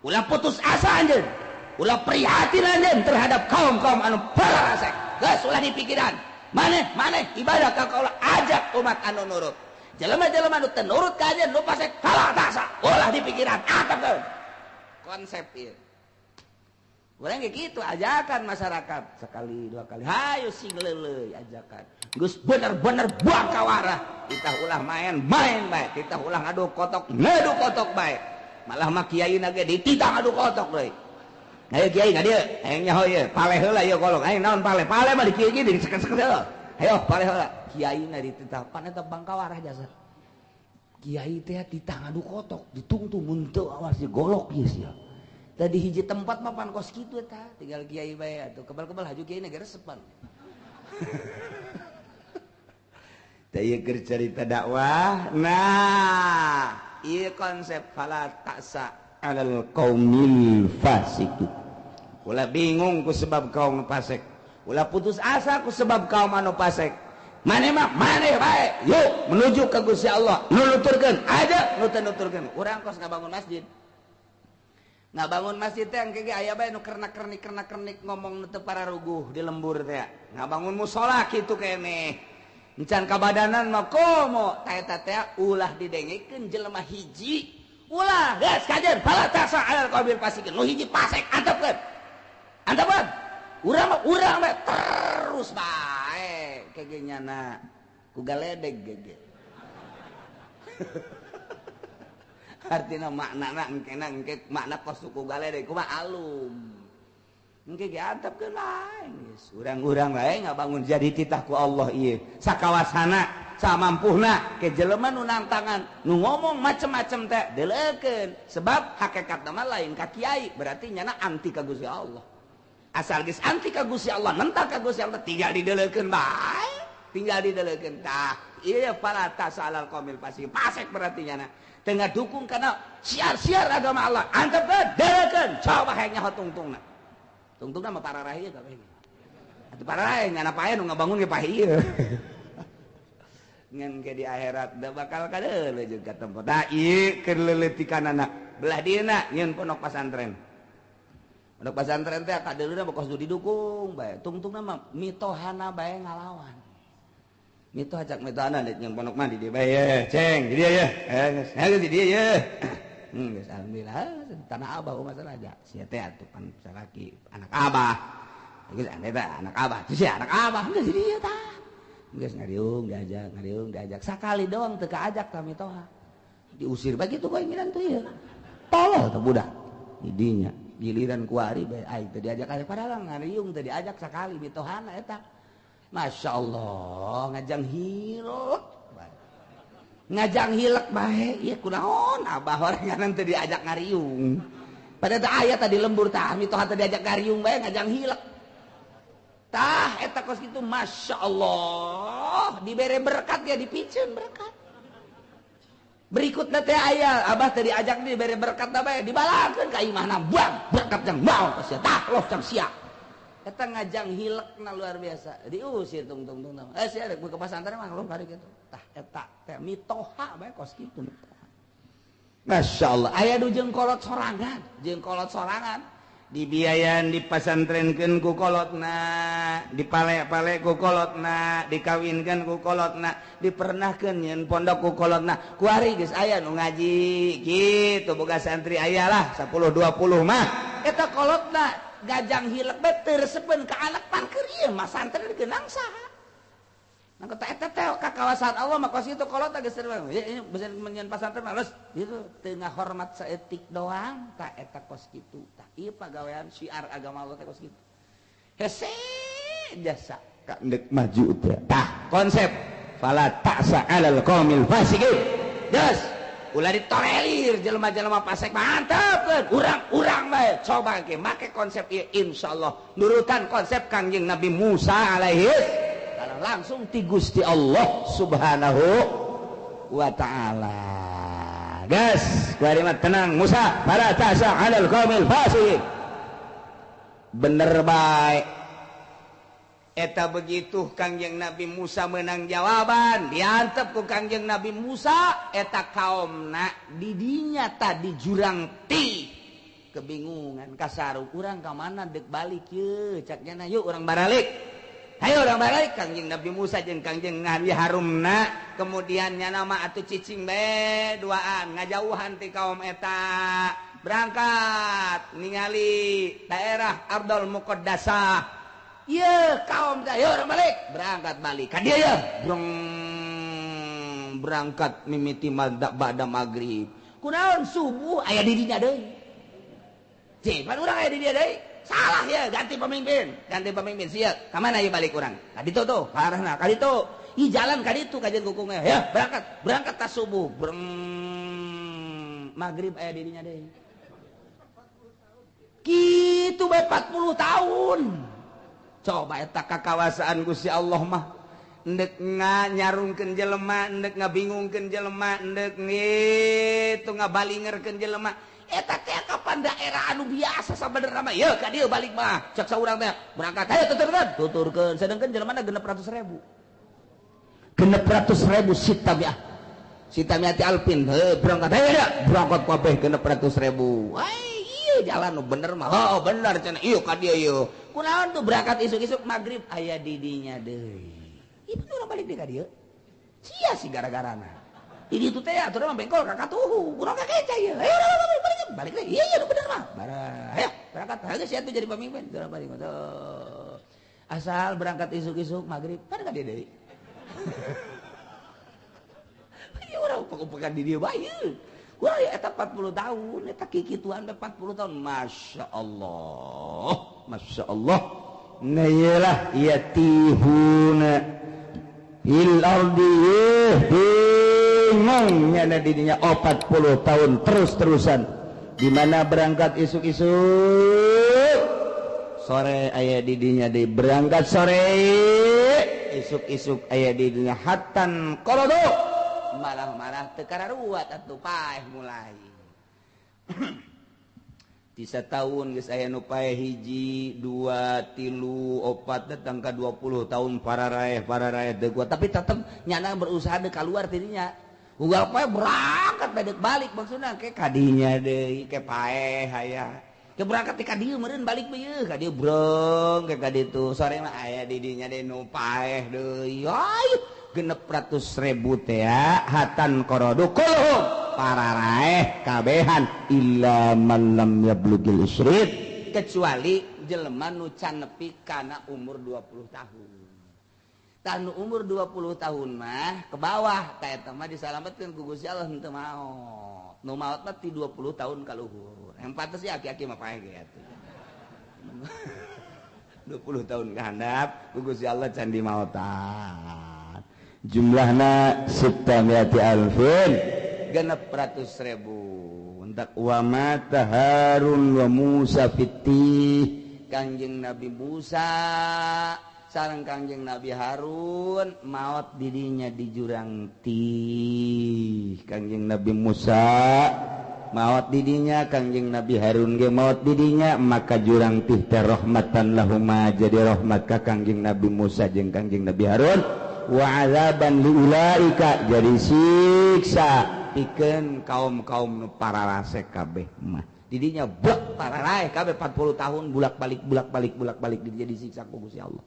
Ulah putus asa anjeun. Ulah prihatin anjeun terhadap kaum-kaum anu fasik. Geus ulah dipikiran. Maneh ibadah ka kaula ajak umat anu nurut. Jelema-jelema anu teu nurut ka anjeun nu fasik fala ta'sa. Ulah dipikiran atepkeun. Konsep ieu. Urang ge kitu ajakan masyarakat sekali dua kali hayu sing leuleuy ajakan geus bener-bener buang kawarah titah ulah main-main bae titah ulah ngadu kotok ngadu kotok bae malah mah kiai na ge dititah ngadu kotok deui hayu kiai ka dieu hayang nyaho ieu paleh heula ieu kolong hayang naon paleh paleh mah di kieu ge diseket-seket heula hayo paleh heula kiai na dititah pan eta bangkawarah jasa kiai teh titah ngadu kotok ditungtung mun teu awas golok ieu sia. Tadi hiji tempat mah pan kos kitu eta, tinggal kiai bae atuh kebal-kebal haju kiai na resepan. Teh ieu keur carita dakwah. Nah, ieu konsep fala ta'sa 'alal qaumil fasiqin. Ulah bingung ku sebab kaum fasik. Ulah putus asa ku sebab kaum anu fasik. Maneh mah maneh bae, yuk menuju ka Gusti Allah. Nu nuturkeun aja nu teu nuturkeun. Urang kos ngabangun masjid. Ngabangun masjid teh engke ge aya bae nu kernak-kernik ngomong nu teu pararuguh di lembur teh. Ngabangun musala kitu keneh. Encan kabadanan mah komo ta eta teh ulah didengekeun jelema hiji. Ulah geus kajeun fala ta'sa 'alal qaumil fasiqin. Nu hiji fasik antepkeun. Antepkeun. Urang mah urang bae terus bae kege nyana ku galedeg gege. Artinya makna engkena engke makna kos suku galedeg kumaha alum engke ge antepkeun lain geus urang-urang bae ngabangun jadi titah ku Allah ieu sakawasana samampuhna ke jelema nu nangtangan nu ngomong macem-macem teh deleukeun sebab hakikatna mah lain ka kiai berarti nyana anti ka Gusti Allah asal geus anti ka Gusti Allah nentang ka Gusti Allah tinggal dideleukeun bae tinggal didelekeun tah ieu fala tasalal qaumil fasik fasik berarti nyana tengah dukung karena siar-siar agama Allah antepkeun delekeun coba hayang nyaho tungtungna tungtungna mah pararah ieu kabeh atuh pararah nyana pae nu ngabangun ge pae ieu ngan ke di akhirat da bakal kadeuleu jeung ka tempat da ieu keur leuletikanana belah dieuna nyeun pondok pasantren. Pondok pasantren teh kadeuleuna bokos didukung bae tungtungna mah mitohana bae ngalawan. Mitoh ajak mitohana nyeun pondok mah di dieu bae ye ceng di dieu ye geus geus di dieu ye. Geus alhamdulillah tanah abah masalah aja sia teh atuh pan salaki anak abah. Geus ane teh anak abah sia anak abah geus di dieu tah. Geus ngariung diajak sakali doang teu kaajak tah mitoha diusir bae kitu bae minan tuh ieu tolol teh budak didinya giliran kuari bae aing teu diajak aya padahal ngariung teu diajak sakali mitohana eta masyaallah ngajang hilek bae ieu kunaon abah orangan teu diajak ngariung padahal teh aya tadi lembur tah mitoha teu diajak ngariung bae ngajang hilek tah eta kos kitu Masya Allah dibere berkat ya dipiceun berkat berikutna teh aya abah teh diajak dibere berkat bae dibalakeun ka imahna buang berkat jang mau sia tah loh jang sia eta ngajang hilekna luar biasa diusir tungtung sia rek ke pasantren mah loh kari kitu tah eta teh mitoha bae kos kitu mitoha Masya Allah aya nu jeung kolot sorangan dibiayaan dipasantrenkeun ku kolotna dipale-pale ku kolotna dikawinkeun ku kolotna dipernahkeun nyeun pondok ku kolotna kuari geus aya nu ngaji kitu boga santri aya lah 10 20 mah eta kolotna gajang hilek bae teu resepeun ka anak parkir ieu mah santri digeunang saha nang eta teh ka kawasan Allah mah kos kitu kolotna geus ieu nyeun pasantren mah geus itu teu ngahormat saeutik doang tah eta kos kitu tah ieu pagawean syiar agama Allah teh kos kitu hese jasa ka ndek maju teh tah konsep fala ta'sa 'alal qaumil fasiqin geus ulah ditolerir jelema-jelema fasik mantep urang-urang bae coba ge make konsep ieu insyaallah nurutan konsep Kangjeng Nabi Musa alaihi salam langsung ti Gusti Allah subhanahu wa ta'ala. Gas, kuari mah tenang Musa, fala ta'sa 'alal qaumil fasiqin. Bener bae. Eta begitu Kangjeng Nabi Musa menang jawaban, diantep ku Kangjeng Nabi Musa eta kaomna didinya tadi jurang ti kebingungan kasaru urang ka mana deuk balik ye cak nya yuk urang baralik. Hayo urang balik Kangjeng Nabi Musa jeung Kangjeng Nabi Harumna kemudian nya nama atuh cicing bae duaan ngajauhan ti kaum eta berangkat ningali daerah Ardul Muqaddasah. Ye kaum teh ayo urang balik berangkat balik ka dieu ye brong berangkat mimiti ba'da magrib kunaon subuh aya di dinya deui cih pan urang aya di dieu deui salah ya ganti pemimpin sia ka mana ieu balik urang ka ditu tuh ka arahna ka ditu ih jalan ka ditu kajian kukungnya ya berangkat berangkat tas subuh breng magrib aya di dinya deui kitu bae 40 tahun. Coba eta kakawasaan Gusti Allah mah ndek nyarungkeun jelema ndek ngabingungkeun jelema ndek ngitu ngabalingerkeun jelema eta teh kapan daerah anu biasa sabenerna mah ye ka dieu balik mah cek saurang teh berangkat hayo tuturkeun tuturkeun sedengkeun jelemana 600.000 600.000 sitamiah sitamiati alpin heuh berangkat hayo berangkat kabeh 600.000 ai ieu jalan nu bener mah oh bener cenah ieu ka dieu ieu kunaon tuh berangkat isuk-isuk maghrib aya didinya deui. Ieu urang balik deui ka dieu. Sia sih gara-garana. Di ditu teh atuh mah bengkol ka katuhu. Urang ka keca ieu. Ayo urang balik balik deui. Iya iya nu bener mah. Barang. Ayo berangkat. Hayu sia tuh jadi pemimpin. Urang balik. Asal berangkat isuk-isuk maghrib kan ka dieu deui. Ieu urang upek-upekan di dieu bae. Urang eta 40 tahun, eta kikituan 40 tahun. Masya Allah. Masya Allah. Nah iyalah yatihuna fil ardi bingung nyana didinya 40 tahun terus-terusan di mana berangkat isuk-isuk sore aya didinya di berangkat sore Isuk-isuk aya di dinya hatan qorodo marah-marah teu kararuat atuh paeh mulai. Tisa tahun geus aya nu paeh 1, 2, 3, 4 datang ka 20 tahun pararaeh teu kuat tapi tetep nyana berusaha deuk kaluar tidinya. Ugal paeh berangkat bae balik maksudna ke kadinya deui ke paeh aya. Ke berangkat ka dieu meureun balik ieu ka dieu brong ke ka ditu sore mah aya di dinya deui nu paeh deui. Ay 600.000 teh hatan qorodo kulluhum pararaeh kabehan illa man lam yablugil isrid kecuali jelema nu can nepi kana umur 20 tahun. Tah nu umur 20 tahun mah ke bawah ka eta mah disalametkeun ku Gusti Allah henteu maot. Nu maot mah ti 20 tahun ka luhur. Yang pantes sih aki-aki mah paeh ge atuh. 20 tahun ka handap ku Gusti Allah can dimaotan. Jumlahna sittamiati alfin 600.000. Entak wa mata Harun wa Musa fiti Kangjeng Nabi Musa sareng Kangjeng Nabi Harun maot didinya di jurang tih. Kangjeng Nabi Musa maot didinya, Kangjeng Nabi Harun ge maot didinya, maka jurang tih teh rahmatan lahuma jadi rahmat ka Kangjeng Nabi Musa jeung Kangjeng Nabi Harun. Wa azaban liulaika jadi siksa pikeun kaum-kaum nu pararase kabeh mah didinya blek pararae kabeh 40 tahun bulak-balik bulak-balik bulak-balik didinya disiksa ku Gusti Allah.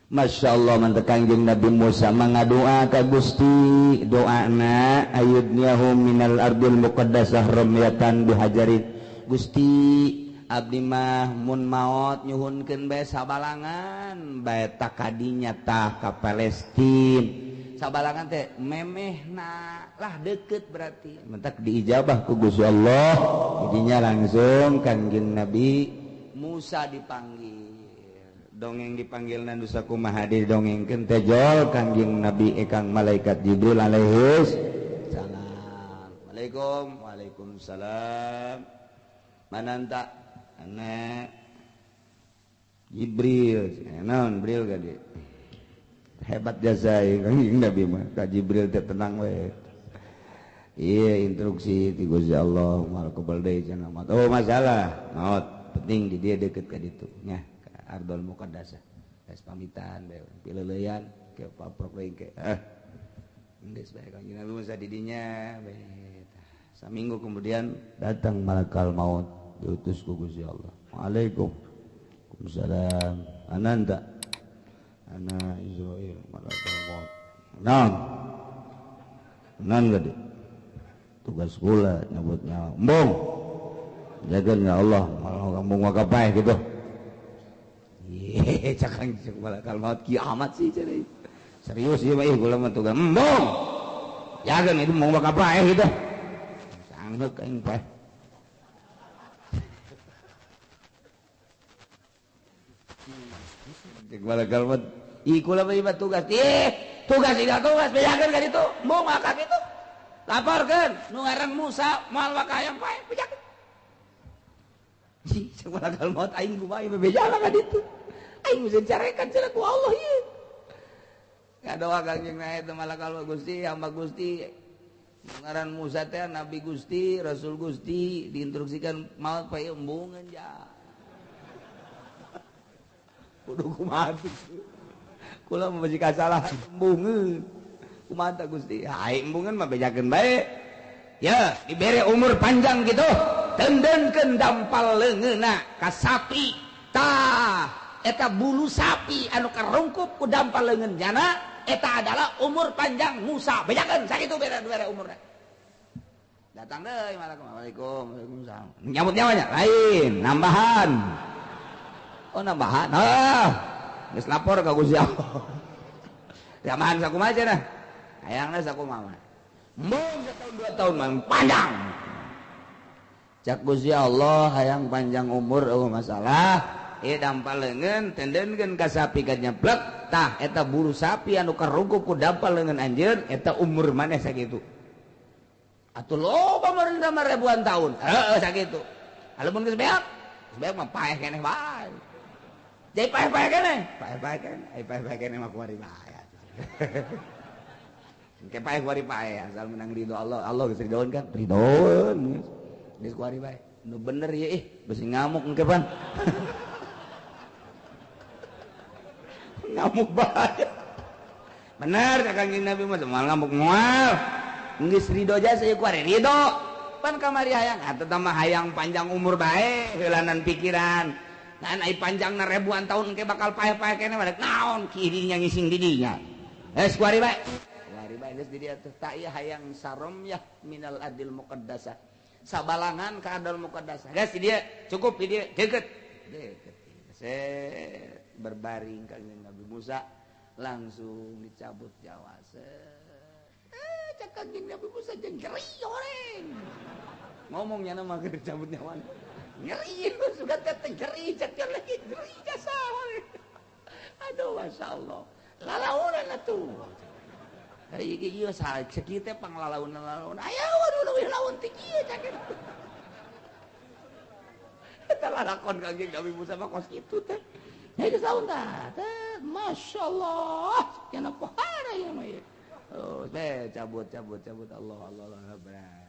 Masya Allah mantep Kangjeng Nabi Musa mangadoa ka Gusti doana ayudniyahum minal ardil muqaddasah ramyatan bihajarin. Gusti abdi mah mun maot nyuhunkeun bae sabalangan bae takadinya tah ka Palestin. Sabalangan teh memehna lah deket berarti. Mentak diijabah ku Gusti Allah. Jadinya langsung Kangjeng Nabi Musa dipanggil. Dongeng dipanggil nu sakumaha didongengkeun teh jol Kangjeng Nabi ekang malaikat Jibril alaihis salam. Waalaikum waalaikumsalam. Mananta anak Jibril, naon Jibril gade. Hebat jasa Kangjeng Nabi mah ka Jibril teh tenang we. Iya instruksi ti Gusti Allah moal kebal deui cenah maot. Oh masalah maot penting di dia deket ka ditu nya ka Ardul Muqaddasah. Geus pamitan bae pileuleyan ke paprok deui ke. Geus bae Kangjeng Nabi Musa di dinya bae. Saminggu kemudian datang malakal maut diutus ku Gusti Allah. Waalaikum salam. Ananda ana Israil malakal maut. Naon? Naon gede? Tugas kula nyebut nyawa. Embung. Jaga ya Allah, malah kampung wakapae gitu. Ye, cakang malakal maut kiamat sih cari. Serius ieu mah kula mah tugas. Embung. Jaga itu mau wakapae gitu. Sanggeuk aing paeh. Cek malakal maut. Ih kula mah tugas. Ih, tugas tidak tugas bejakeun ka ditu. Embung maka kitu. Laporkeun nu ngaran Musa moal wakayang paeh bejakeun. Ih, cek malakal maut aing kumaha bebejana ka ditu. Aing geus dicarekan cenah ku Allah ieu. Ngadoa Kangjeng Nabi teh malakal maut Gusti, hamba Gusti. Ngaran Musa teh Nabi Gusti, Rasul Gusti diinstruksikan maut paeh embungeun ja. Kudu kumaha kula mah masih kasalah embungeun. Kumaha tah Gusti? Hai embungeun mah bejakeun bae. Ya, dibere umur panjang gitu. Tendenkeun dampal leungeunna ka sapi. Tah, eta bulu sapi anu karungkup ku dampal leungeun jana eta adalah umur panjang Musa. Bejakeun sakitu bere umurna. Datang deui Waalaikumsalam. Waalaikumsalam. Nyambut nyawanya lain, nambahan. Oh nambahan. Ah, geus lapor ka Gusti Allah. Tambahan sakumaha cenah? Hayangna sakumaha. Embung setahun 2 tahun mah panjang. Cak Gusti Allah hayang panjang umur eueuh masalah. Ieu dampal leungeun tendenkeun ka sapi ka nyeplek tah eta bulu sapi anu karungkup ku dampal leungeun anjeun eta umur maneh sakitu. Atuh loba meureun mah ribuan tahun. Heeh sakitu. Lamun geus beak mah paeh keneh bae. Jadi paeh-paeh keneh, paeh-paeh keneh, ai paeh-paeh keneh mah kuari bae. Engke paeh kuari paeh asal menang ridho Allah. Allah geus ridoeun kan? Ridoeun. Geus kuari bae. Nu bener ye ih, besi ngamuk engke pan. Ngamuk bae. Bener ka Kangjeng Nabi mah moal ngamuk moal. Geus ridho jasa ieu kuari ridho. Pan kamari hayang atuh mah hayang panjang umur bae heulanan pikiran. Nah, ai panjangna ribuan tahun engke bakal paeh-paeh keneh mah naon kirinya ngising di dinya. Geus kuari bae. Kuari bae geus di dieu teh tak ieu hayang saromyah minal adil muqaddasah. Sabalangan ka adil muqaddasah. Geus di dieu cukup di dieu deukeut. Deukeut. Set berbaring Kangjeng Nabi Musa langsung dicabut nyawa. Cak Kangjeng Nabi Musa jeung nyeri horeng. Ngomongnya mah keur dicabut nyawa. Nyeri sudah teh nyeri cak lagi nyeri jasa. Aduh masyaallah. Lalaunan atuh. Ari ieu sakieu teh panglalaunan-lalaunan. Aya waduh leuwih laun ti kieu cak. Eta lalakon Kangjeng Nabi Musa mah kos kitu teh. Ya geus laun tah. Masyaallah. Kana pohara ieu mah ieu. Oh, teh cabut cabut cabut Allah Allah Allah.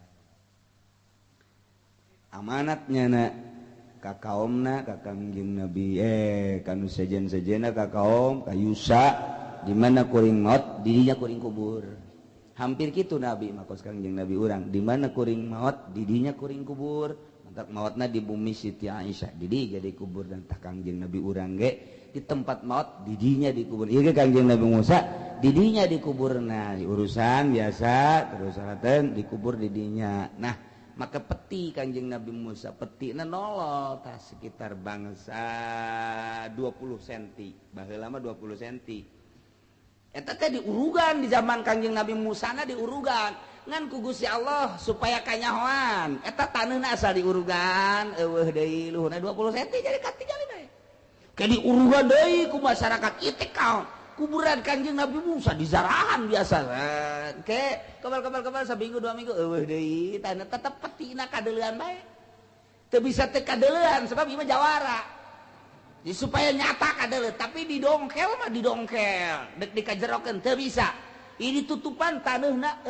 Amanatnya na ka kaomna ka Kangjeng Nabi kanu sejen-sejena ka kaom ka Yusa di mana kuring maot didinya kuring kubur. Hampir kitu Nabi mah kos Kangjeng Nabi urang di mana kuring maot didinya kuring kubur. Mantak maotna di bumi Siti Aisyah didi jadi kubur dan tah Kangjeng Nabi urang ge di tempat maot didinya dikubur. Ieu ge Kangjeng Nabi Musa didinya dikuburna urusan biasa terus salaten dikubur didinya. Nah maka peti Kangjeng Nabi Musa petina nolol tah sekitar bangsa 20 cm baheula mah 20 cm eta teh diurugan di zaman Kangjeng Nabi Musa na diurugan ngan ku Gusti Allah supaya kanyahoan eta taneuhna asal diurugan eueuh deui luhurna 20 cm jadi katingali bae ke diurugan deui ku masyarakat ieu teh kaon kuburan Kangjeng Nabi Musa di zarahan biasa ke kebal-kebal saminggu 2 minggu eueuh deui tanah tetep petina kadeulean bae teu bisa teu kadeulean sebab ieu mah jawara jadi supaya nyata kadeuleu tapi didongkel mah didongkel dek dikajerokeun teu bisa ini tutupan taneuhna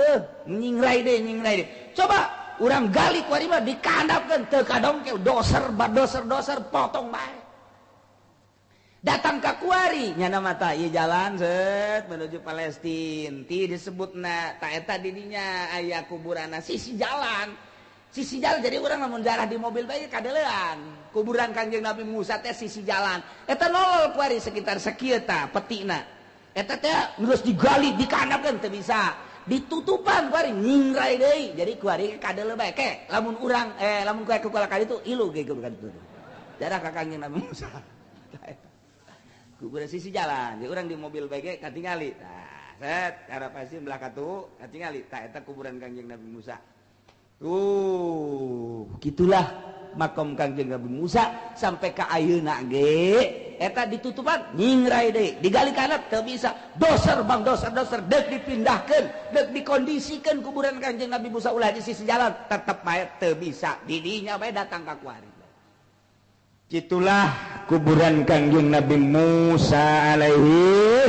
nyingrai deui coba urang gali ku ari mah dikandapkeun teu kadongkel doser badoser-doser potong bae datang ke kuari nyana mata ieu jalan set menuju Palestina ti disebutna ta eta didinya aya kuburanna sisi jalan jadi urang lamun jarah di mobil bae kadeulean kuburan Kangjeng Nabi Musa teh sisi jalan eta nolol kuari sekitar sakieu tah petina eta teh geus digali dikandapkeun teu bisa ditutupan kuari nyingrai deui jadi kuari kadeuleu bae ke lamun urang lamun kuari ku ka ditu ilu ge ka ditu jarah ka Kangjeng Nabi Musa kuburan sisi jalan, jadi orang di mobil bae katingali. Tah, set arah pasti belah katu katingali. Tah eta kuburan Kangjeng Nabi Musa. Tuh, gitulah makom Kangjeng Nabi Musa sampai ka ayeuna ge eta ditutupan nyingrai deui, digali kana teu bisa. Doser bang doser doser deuk dipindahkeun, deuk dikondisikeun kuburan Kangjeng Nabi Musa ulah di sisi jalan, tetep bae teu bisa. Didinya bae datang ka kuari. Itulah kuburan Kangjeng Nabi Musa alaihi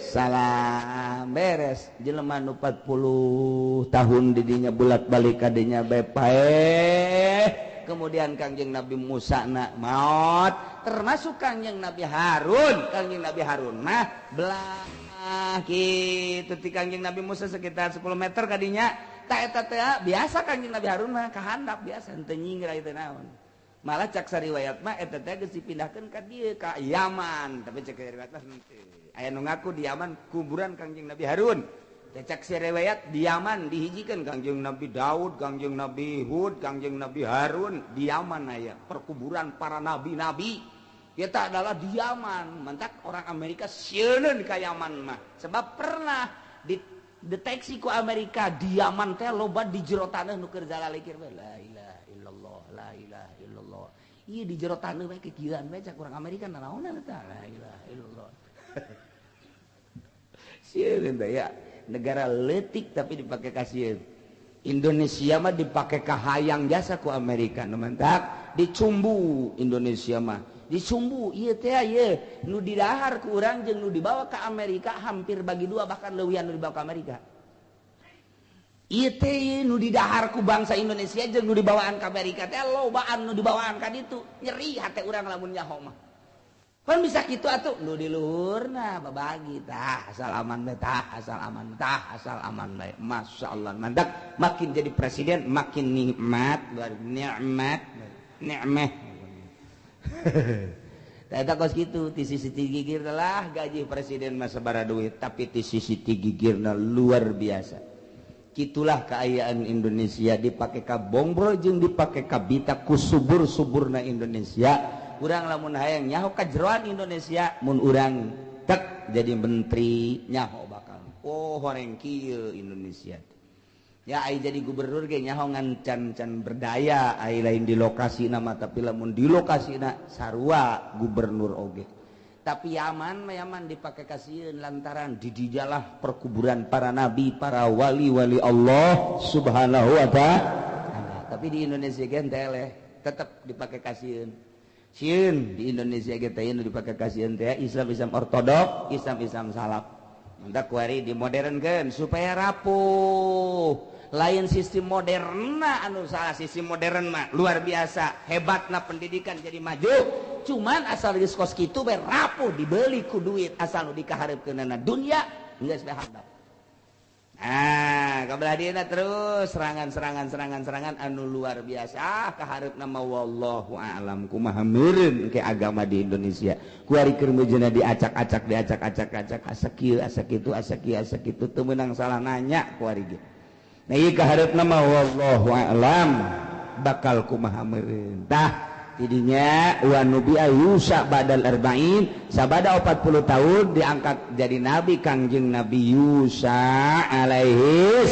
salam. Beres jelema nu 40 tahun didinya bulat-balik kadinya bae paeh. Kemudian Kangjeng Nabi Musa na maot, termasuk Kangjeng Nabi Harun. Kangjeng Nabi Harun mah belah kitu ti Kangjeng Nabi Musa sekitar 10 meter kadinya. Ta eta teh biasa Kangjeng Nabi Harun mah kahandap biasa henteu nyingrai teh naon. Malah cak sariwayat mah eta teh geus dipindahkeun ka dieu ka Yaman, tapi cak riwayat mah henteu. Aya nu ngaku di Yaman kuburan Kangjeng Nabi Harun. Teh cak sariwayat di Yaman dihijikeun Kangjeng Nabi Daud, Kangjeng Nabi Hud, Kangjeng Nabi Harun di Yaman aya perkuburan para nabi-nabi. Eta adalah di Yaman. Mantak orang Amerika sieun ka Yaman mah. Sebab pernah dideteksi ku Amerika di Yaman teh loba di jero taneuh nu keur zalalikir we la ilaha illallah la ilaha illallah. Ieu di jero taneuh bae kekieuan bae cak urang Amerika nanaonan eta la ilaha illallah. Sieun teh ya, negara leutik tapi dipake kasieun. Indonesia mah dipake kahayang jasa ku Amerika nu mantak dicumbu Indonesia mah. Disumbu ieu teh ieu nu didahar ku urang jeung nu dibawa ke Amerika hampir bagi dua, bahkan leuwihan nu dibawa ke Amerika. Ieu teh nu didahar ku bangsa Indonesia jeung nu dibawaan ka Amerika teh lobaan nu dibawaan ka ditu. Nyeri hate urang lamun nyaho mah. Pan bisa kitu atuh nu di luhurna babagi tah asal aman bae, tah asal aman, tah asal aman bae. Masya Allah, mandak makin jadi presiden makin nikmat, luar nikmat, nikmeh. Eta kos kitu ti sisi gigir lah gaji presiden mah sabaraha duit, tapi ti sisi gigirna luar biasa. Kitulah keayaan Indonesia dipake ka bongbro jeung dipake ka bita ku subur-suburna Indonesia. Urang lamun hayang nyaho kajeroan Indonesia mun urang tek jadi menteri nyaho bakal oh horeng kieu Indonesia. Ya ai jadi gubernur ge nyaho ngan can-can berdaya ai lain di lokasi nama, tapi lamun di lokasina sarua gubernur oge. Tapi Yaman mah Yaman dipake kasieun lantaran didijalah perkuburan para nabi, para wali-wali Allah Subhanahu wa ta'ala. Tapi di Indonesia ge teh tetep dipake kasieun. Sieun di Indonesia ge teh nu dipake kasieun teh Islam-Islam ortodok, Islam-Islam salaf. Mantap kuari dimodernkeun supaya rapuh. Lain sistem moderna anu salah, sistem modern mah luar biasa, hebatna pendidikan jadi maju. Cuman asal geus kos kitu bae rapuh dibeli ku duit, asal nu dikahareupkeunana dunya geus bae handap. Ah, kabelah dieuna terus serangan-serangan anu luar biasa kahareupna mah wallahu a'lam kumaha meureun ke agama di Indonesia. Kuari keur meujeuhna diacak-acak diacak-acak asa kieu asa kitu asa kieu asa kitu teu meunang salah nanya kuari ge. Nah ieu kahareupna mah wallahu a'lam bakal kumaha meureun. Tah tidinya wa nubi'a Yusa badal arba'in, sabada 40 tahun diangkat jadi nabi Kangjeng Nabi Yusa alaihi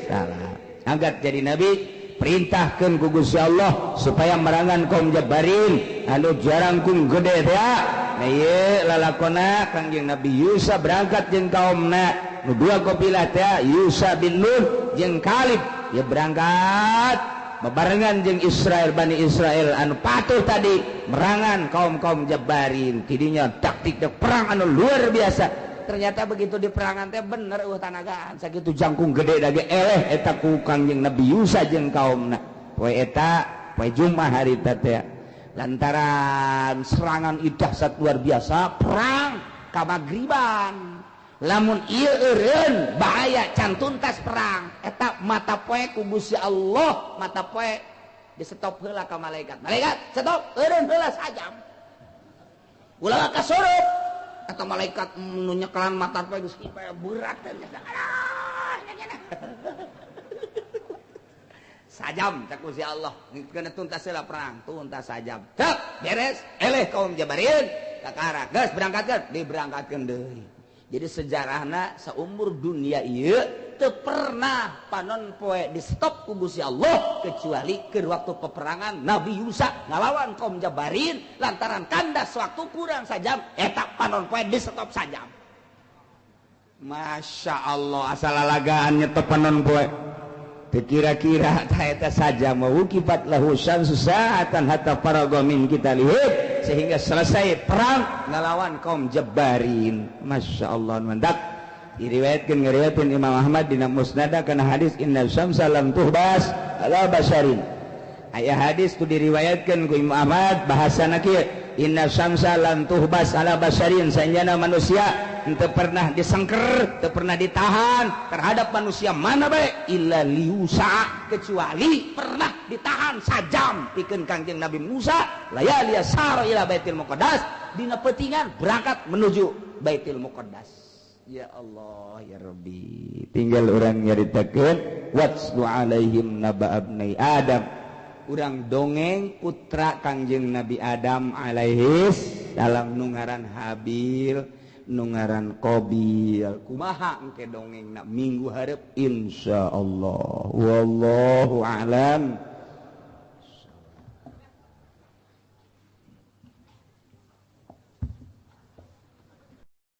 salam. Angkat jadi nabi, perintahkeun ku Gusti Allah supaya merangan kaum Jabarin anu jarangkung gede teh. Nah ieu lalakona Kangjeng Nabi Yusa berangkat jeung kaumna nu dua kabilah teh, Yusa bin Nun jeung Kalib, ya berangkat bebarengan jeung Israel, Bani Israel anu patuh tadi merangan kaum-kaum Jabarin. Tidinya taktik perang anu luar biasa. Ternyata begitu di perangan teh bener eueuh tanagaan sakitu jangkung gede dage eleh eta ku Kangjeng Nabi Yusa jeung kaumna. Poe eta poe Jumat harita teh lantaran serangan dahsyat luar biasa perang ka magriban. Lamun ieu eureun bahaya can tuntas perang eta mata poe ku Gusti Allah, mata poe di stop heula ka malaikat. Malaikat stop eureun heula sajam. Ulah kasurup eta malaikat nu nyekelan mata poe geus berat teh. Sajam cak Gusti Allah, kena tuntas heula perang, tuntas sajam. Cek beres eleh kaum Jabarin kakara geus berangkatkeun, diberangkatkeun deui. Jadi sejarahna seumur dunia ieu teu pernah panon poe di stop ku Gusti Allah kecuali keur waktu peperangan Nabi Yusa ngalawan kaum Jabarin lantaran kandas waktu kurang sajam eta panon poe di stop sajam. Masya Allah asal lalagaan nyetop panon poe. Teu kira-kira tah eta sajam wukibat lahu syamsu sa'atan hatta faraga min qitalihim, sehingga selesai perang ngelawan kaum Jabarin. Masya Allah mandak diriwayatkeun ngariwayatkeun Imam Ahmad dina Musnad kana hadis inna syamsa lam tuhbas ala basharin. Aya hadis tu diriwayatkeun ku Imam Ahmad bahasana kieu, inna syamsa lam tuhbas ala basharin, sanjana manusia henteu pernah disengker, teu pernah ditahan terhadap manusia mana bae illa liusa, kecuali pernah ditahan sajam pikeun Kangjeng Nabi Musa layali sara ila Baitul Muqaddas, dina peutingan berangkat menuju Baitul Muqaddas. Ya Allah ya Rabbi, tinggal urang nyaritakeun watslu alaihim naba abnai Adam. Urang dongeng putra Kangjeng Nabi Adam alaihis salam nu ngaran Habil, nu ngaran Qabil. Kumaha engke dongengna minggu hareup insyaallah. Wallahu a'lam.